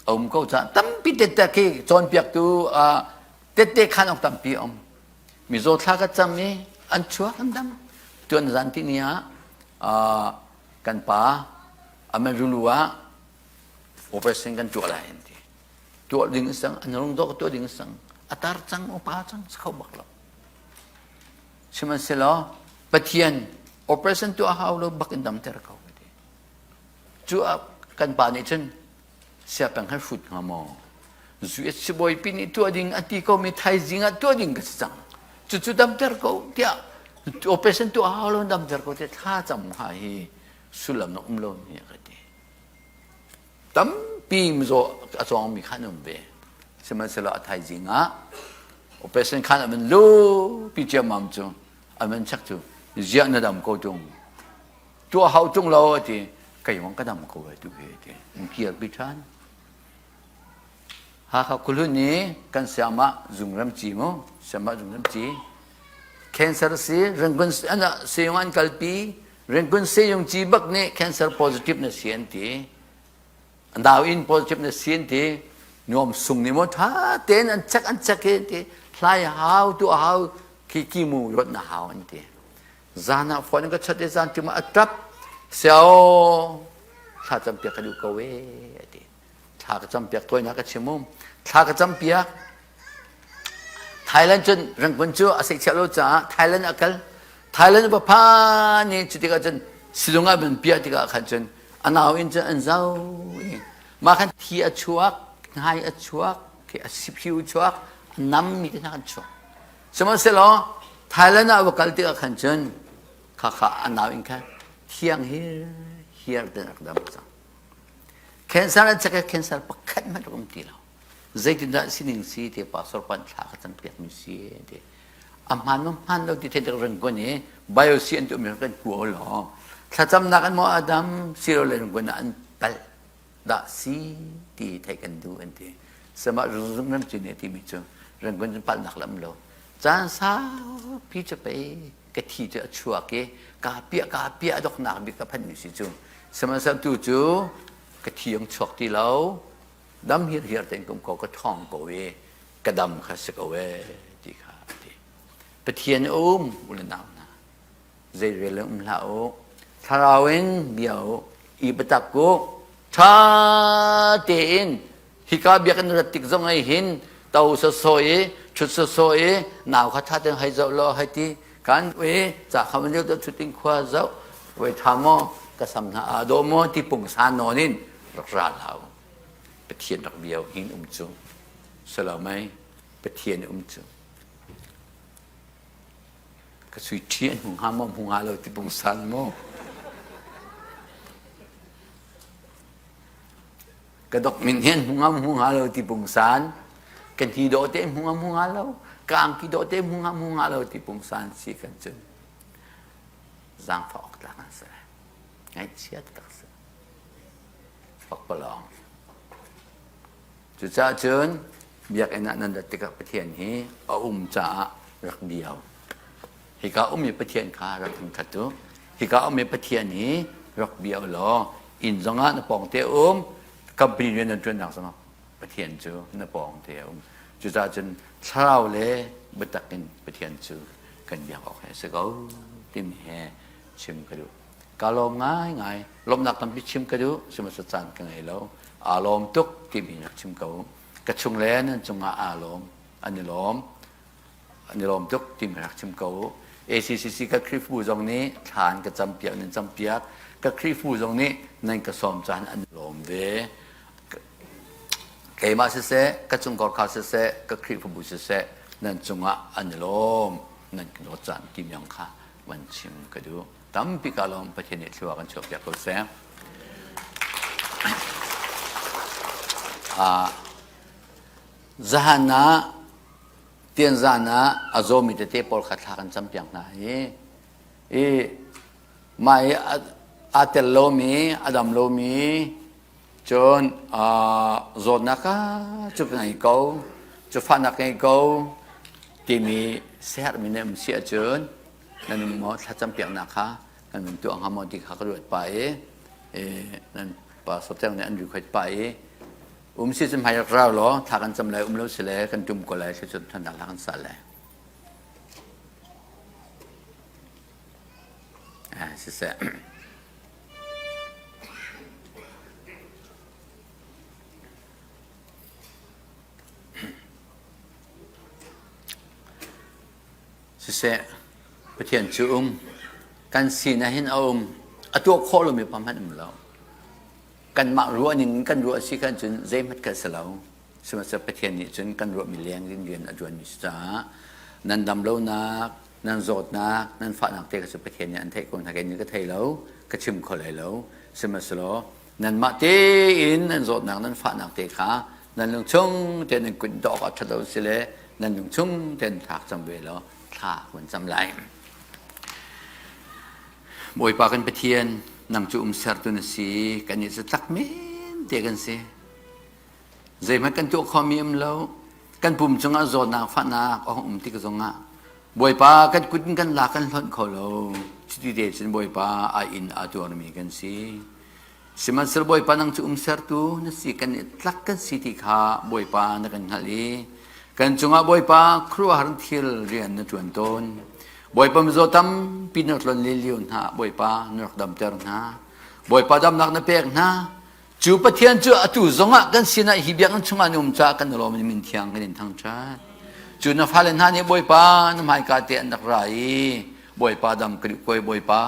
A um ko caah tampi tette khi cawnpiaktu tette khan awk tampi a um. Mizaw thla ka cam i an chuak an dam. Tuan zan ti ni ah kan pa Amarulu ah operation kan tuah lai an ti. Tuah ding sang an rung dawk tuah ding sang a tar cang upa cang si kho bak lo. Sihmanhsehlaw Pathian operation tuah hau lo bak in damter ko. Cu kan pa nih cun siapeng he hrut hnga maw? US sibawipi nih tuah ding a ti komi thaizing ah tuah ding ka si cang. Cucu damter ko tiah operation tuah hau lo damter ko tiah thla cam hnga hi sullam na um lo ni ka ti. Tampi mizaw a cawngmi kha an um ve. Sihmanhsehlaw a thaizing ah operation khan a van lupi ciammam cu a van chek cu ziah na dam ko tung tuah hau tung lo a ti keimah ka dam ko e tu hi ti in kir pi than Hakha kulhun i kan siamah zungram ci mu siamah zungram ci cancer si Rangoon ana seyung an kalpi Rangoon seyung ci bak nih cancer positive na si an ti nau in positive na si an ti nuam sung ni mo tha ten an check an check hi ti hlai hau tu hau khi ki mu rot na hau an ti Zan ah phone ka chat i zan tim ah a ṭap. Siao, thla campiak ka duh ko ee, a ti. Thla ka campiak tawinak ka chim um. Thla ka campiak. Thailand cun Rangoon cu a seihchiah lo caah Thailand a kal. Thailand va phan i cu tikah cun sizung ah van piah tikah khan cun a nau in cun an zau i mah khan thi a chuak, hnai a chuak, a siphiu chuak, a nam mi te hna kan chuak. Sihmanhsehlaw Thailand ah va kal tikah khan cun khakha a nau in khan thiang hiar ten rak dam cang. Cancer an check cancer pakhat hmanh rak um ti lo. Zeitindah sining si ti pastor pan thla ka cam piak mi si ti. A hmaan ma hmaan lo ti thei Rangoon i biopsy an tuahmi kan kua lo. Thlacamnak an maw adam silo le Rangoon ah an palh. dah si ti theih kan duh an ti. Samah zung nan cin e timi cu Rangoon cun palhnak lam lo. Caan saupi cu pei ka thi cu a chuak i ka piah ka piah doknak bik ka phanmi si cu. Sihmanhsehlaw tu cu ka thi ang chuak ti lo. Dam hirhiar tein kum ko ka ṭhawng ko i ka dam kha si ko e ti kha a ti. Pathian um u le nau hna. Zeirel in um hlah u. Thlarau in bia u. I biatak u. Ṭha tein hika biakinn rat tik zong ai hin to sawsawh i ṭhut sawsawh i nau kha ṭha tein hei zoh law hei ti kan i ca kha van deuh ṭhut in khua zoh voi ṭha maw ka sam hna aa dawh maw ti pungsan nawn in rak ra hlah u. Pathian rak bia hin um cu. Silo mei Pathian um cu. Ka sui ṭhi an hmu hnga maw hmu hnga lo ti pungsan maw? Ka dok min hi an hmu hnga hmu hnga lo ti pungsan. Ka hni dawh te hmu hnga hmu hnga lo. Ka angki dawh te hmu hnga hmu hnga lo ti pungsan si kan cun. Zaangfah awk tlak an si. Ngaihchia tak si. Pakpalawng. Cucaah cun biakinn ah nan rat tikah Pathian hi a um caah rak biau. Hika ummi Pathian kha rak thangṭhat u. Hika ummi Pathian hi rak bia u law inn zongah na pawngte um, company rian nan ṭuannak zongah Pathian cu na pawngte a um. Cucaah cun thlarau le biatak in Pathian cu kan biak awk hi a si ko timi he chim ka duh. Ka lawm ngaingai. Lawmhnak tampi chim ka duh, sihmanhsehlaw caan ka ngei lo. Aa lawm tuk timi rak chim ko. Ka chung le nan cungah aa lawm, an i lawm. An i lawm tuk timi rak chim ko. ACCC ka Khrihfabu zong nih thla an ka campiak, nan campiak. Ka Khrihfabu zong nih nan ka sawm caan an i lawm ve. Keimah siseh, ka chungkhar kha siseh, ka Khrihfabu siseh, nan cungah an i lawm. Nan ka dawt caan timi zong kha van chim ka duh. Tampi ka lawm Pathian nih thlua kan chuahpiak ko seh. Uh, zahan ah tianzan ah a zawmi tete pawl kha thla kan campiak hna i. I mah i aa tel lomi, a dam lomi, cun zawtnak cu ka ngei ko, cu fahnak ngei ko timi siaherhmi na um si ahcun nan um maw thlacam piaknak kha kan vun tuah hnga maw ti kha ka ruat pah i nan pastor teng nih an request pah i um si cun hmai rak rau law thla kan cam lai um lo si le kan tum ko lai thla cun thannak hla kan sa lai. Siseh. Siseh, Pathian cu um, kan sin ah hin a um, a tuah khawh lomi pa hmanh um lo. Kanmah ruah ning kan ruah si kan cun zeihmanh kan si lo. Sihmanhsehlaw Pathian nih cun kan ruahmi leng in rian a ṭuanmi si caah nan dam lonak, nan zawtnak, nan fahnak te kha cu Pathian nih an theih ko hna. Kei nih ka thei lo, ka chim kho lai lo. Sihmanhsehlaw nanmah tein nan zawtnak, nan fahnak te kha nan lung chung tein nan kut dawh awk ah ṭhat lo si le nan lung chung tein thlak cam ve law thla kan cam lai. Bawipa kan Pathian, nang cu umsertu na si, kannih cu tlak men te kan si. Zeihmanh kan tuah khomi um lo. Kan pum cungah zawtnak fahnak a hung um tik zongah Bawipa kan kut in kan lak kan hlonh kho lo. Cuti te cun Bawipa a inn aa tuarmi kan si. Sihmanhsehlaw Bawipa nang cu umsertu na si kan i tlak kan si ti kha Bawipa na kan hngalh i kan cungah Bawipa khuaruahhar thil rian na ṭuan tawn. Bawipa mizaw tampi na rak tlon lio hna Bawipa na rak damter hna. Bawipa damnak na pek hna. Cu Pathian cu atu zongah kan sinah hi biakinn chungah na um caah kan i lawm i min thiang kan in thangṭhat. Cu na fale hna nih Bawipa na hmaika te an rak ra i Bawipa dam ka duh koi Bawipa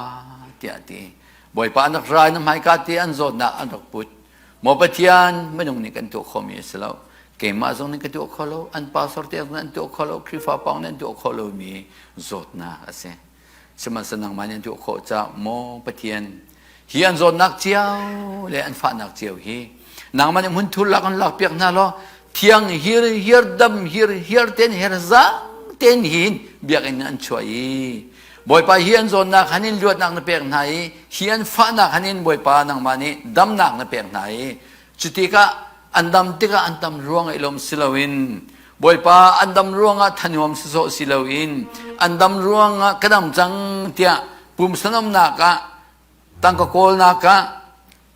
tiah a ti. Bawipa an rak ra i na hmaika te an zawtnak an rak put. Maw Pathian minung nih kan tuah khawhmi a si lo. Keimah zong nih ka tuah kho lo, an pastor te zong nih an tuah kho lo, Khrihfa pawng nih an tuah khawh lomi zawtnak a si. Sihmanhsehlaw nangmah nih an tuah khawh caah maw Pathian hi an zawtnak cio le an fahnak cio hi nangmah nih hmunthur lak an lakpiak hna law thiang hir hir dam hir hir ten her zang ten hin biakinn an chuah i Bawipa hi an zawtnak han in luatnak na pek hna i hi an fahnak han in Bawipa nangmah nih damnak na pek hna i cutikah an dam tikah an tam ruang i lawm si loin Bawipa an dam ruangah thanuam sawsawh si loin an dam ruangah ka dam cang tiah pumsanomnak ah tangka kawlnak ah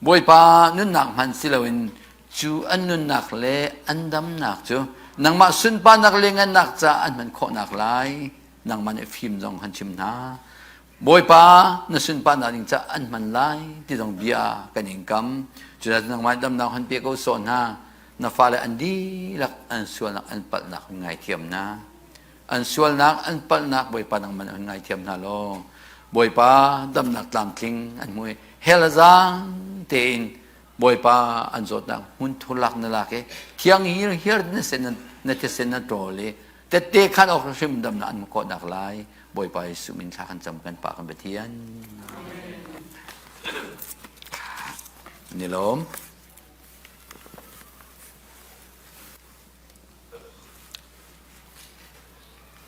Bawipa nunnak hman si loin cu an nunnak le an damnak cu nangmah sunparnak le ngannak caah an hman khawhnak lai nangmah nih fim zong han chim hna Bawipa na sunparnak ding caah an hman lai ti zong bia kan in kam cucaah nangmah damnak han pe ko sawh hna na fale an dihlak an sualnak an palhnak hun ngaithiam hna an sualnak an palhnak Bawipa nangmah hun ngaithiam hna law Bawipa damnak tlamtling an hmu i hell zaang tein Bawipa an zawtnak hmun thurlak na lak i thiang hir hiar na sen na thisen na ṭawl i tette khan awk hrim damnak an khawhnak lai Bawipa Jesuh min thla kan cam kan Pa kan Pathian. Ni lawm.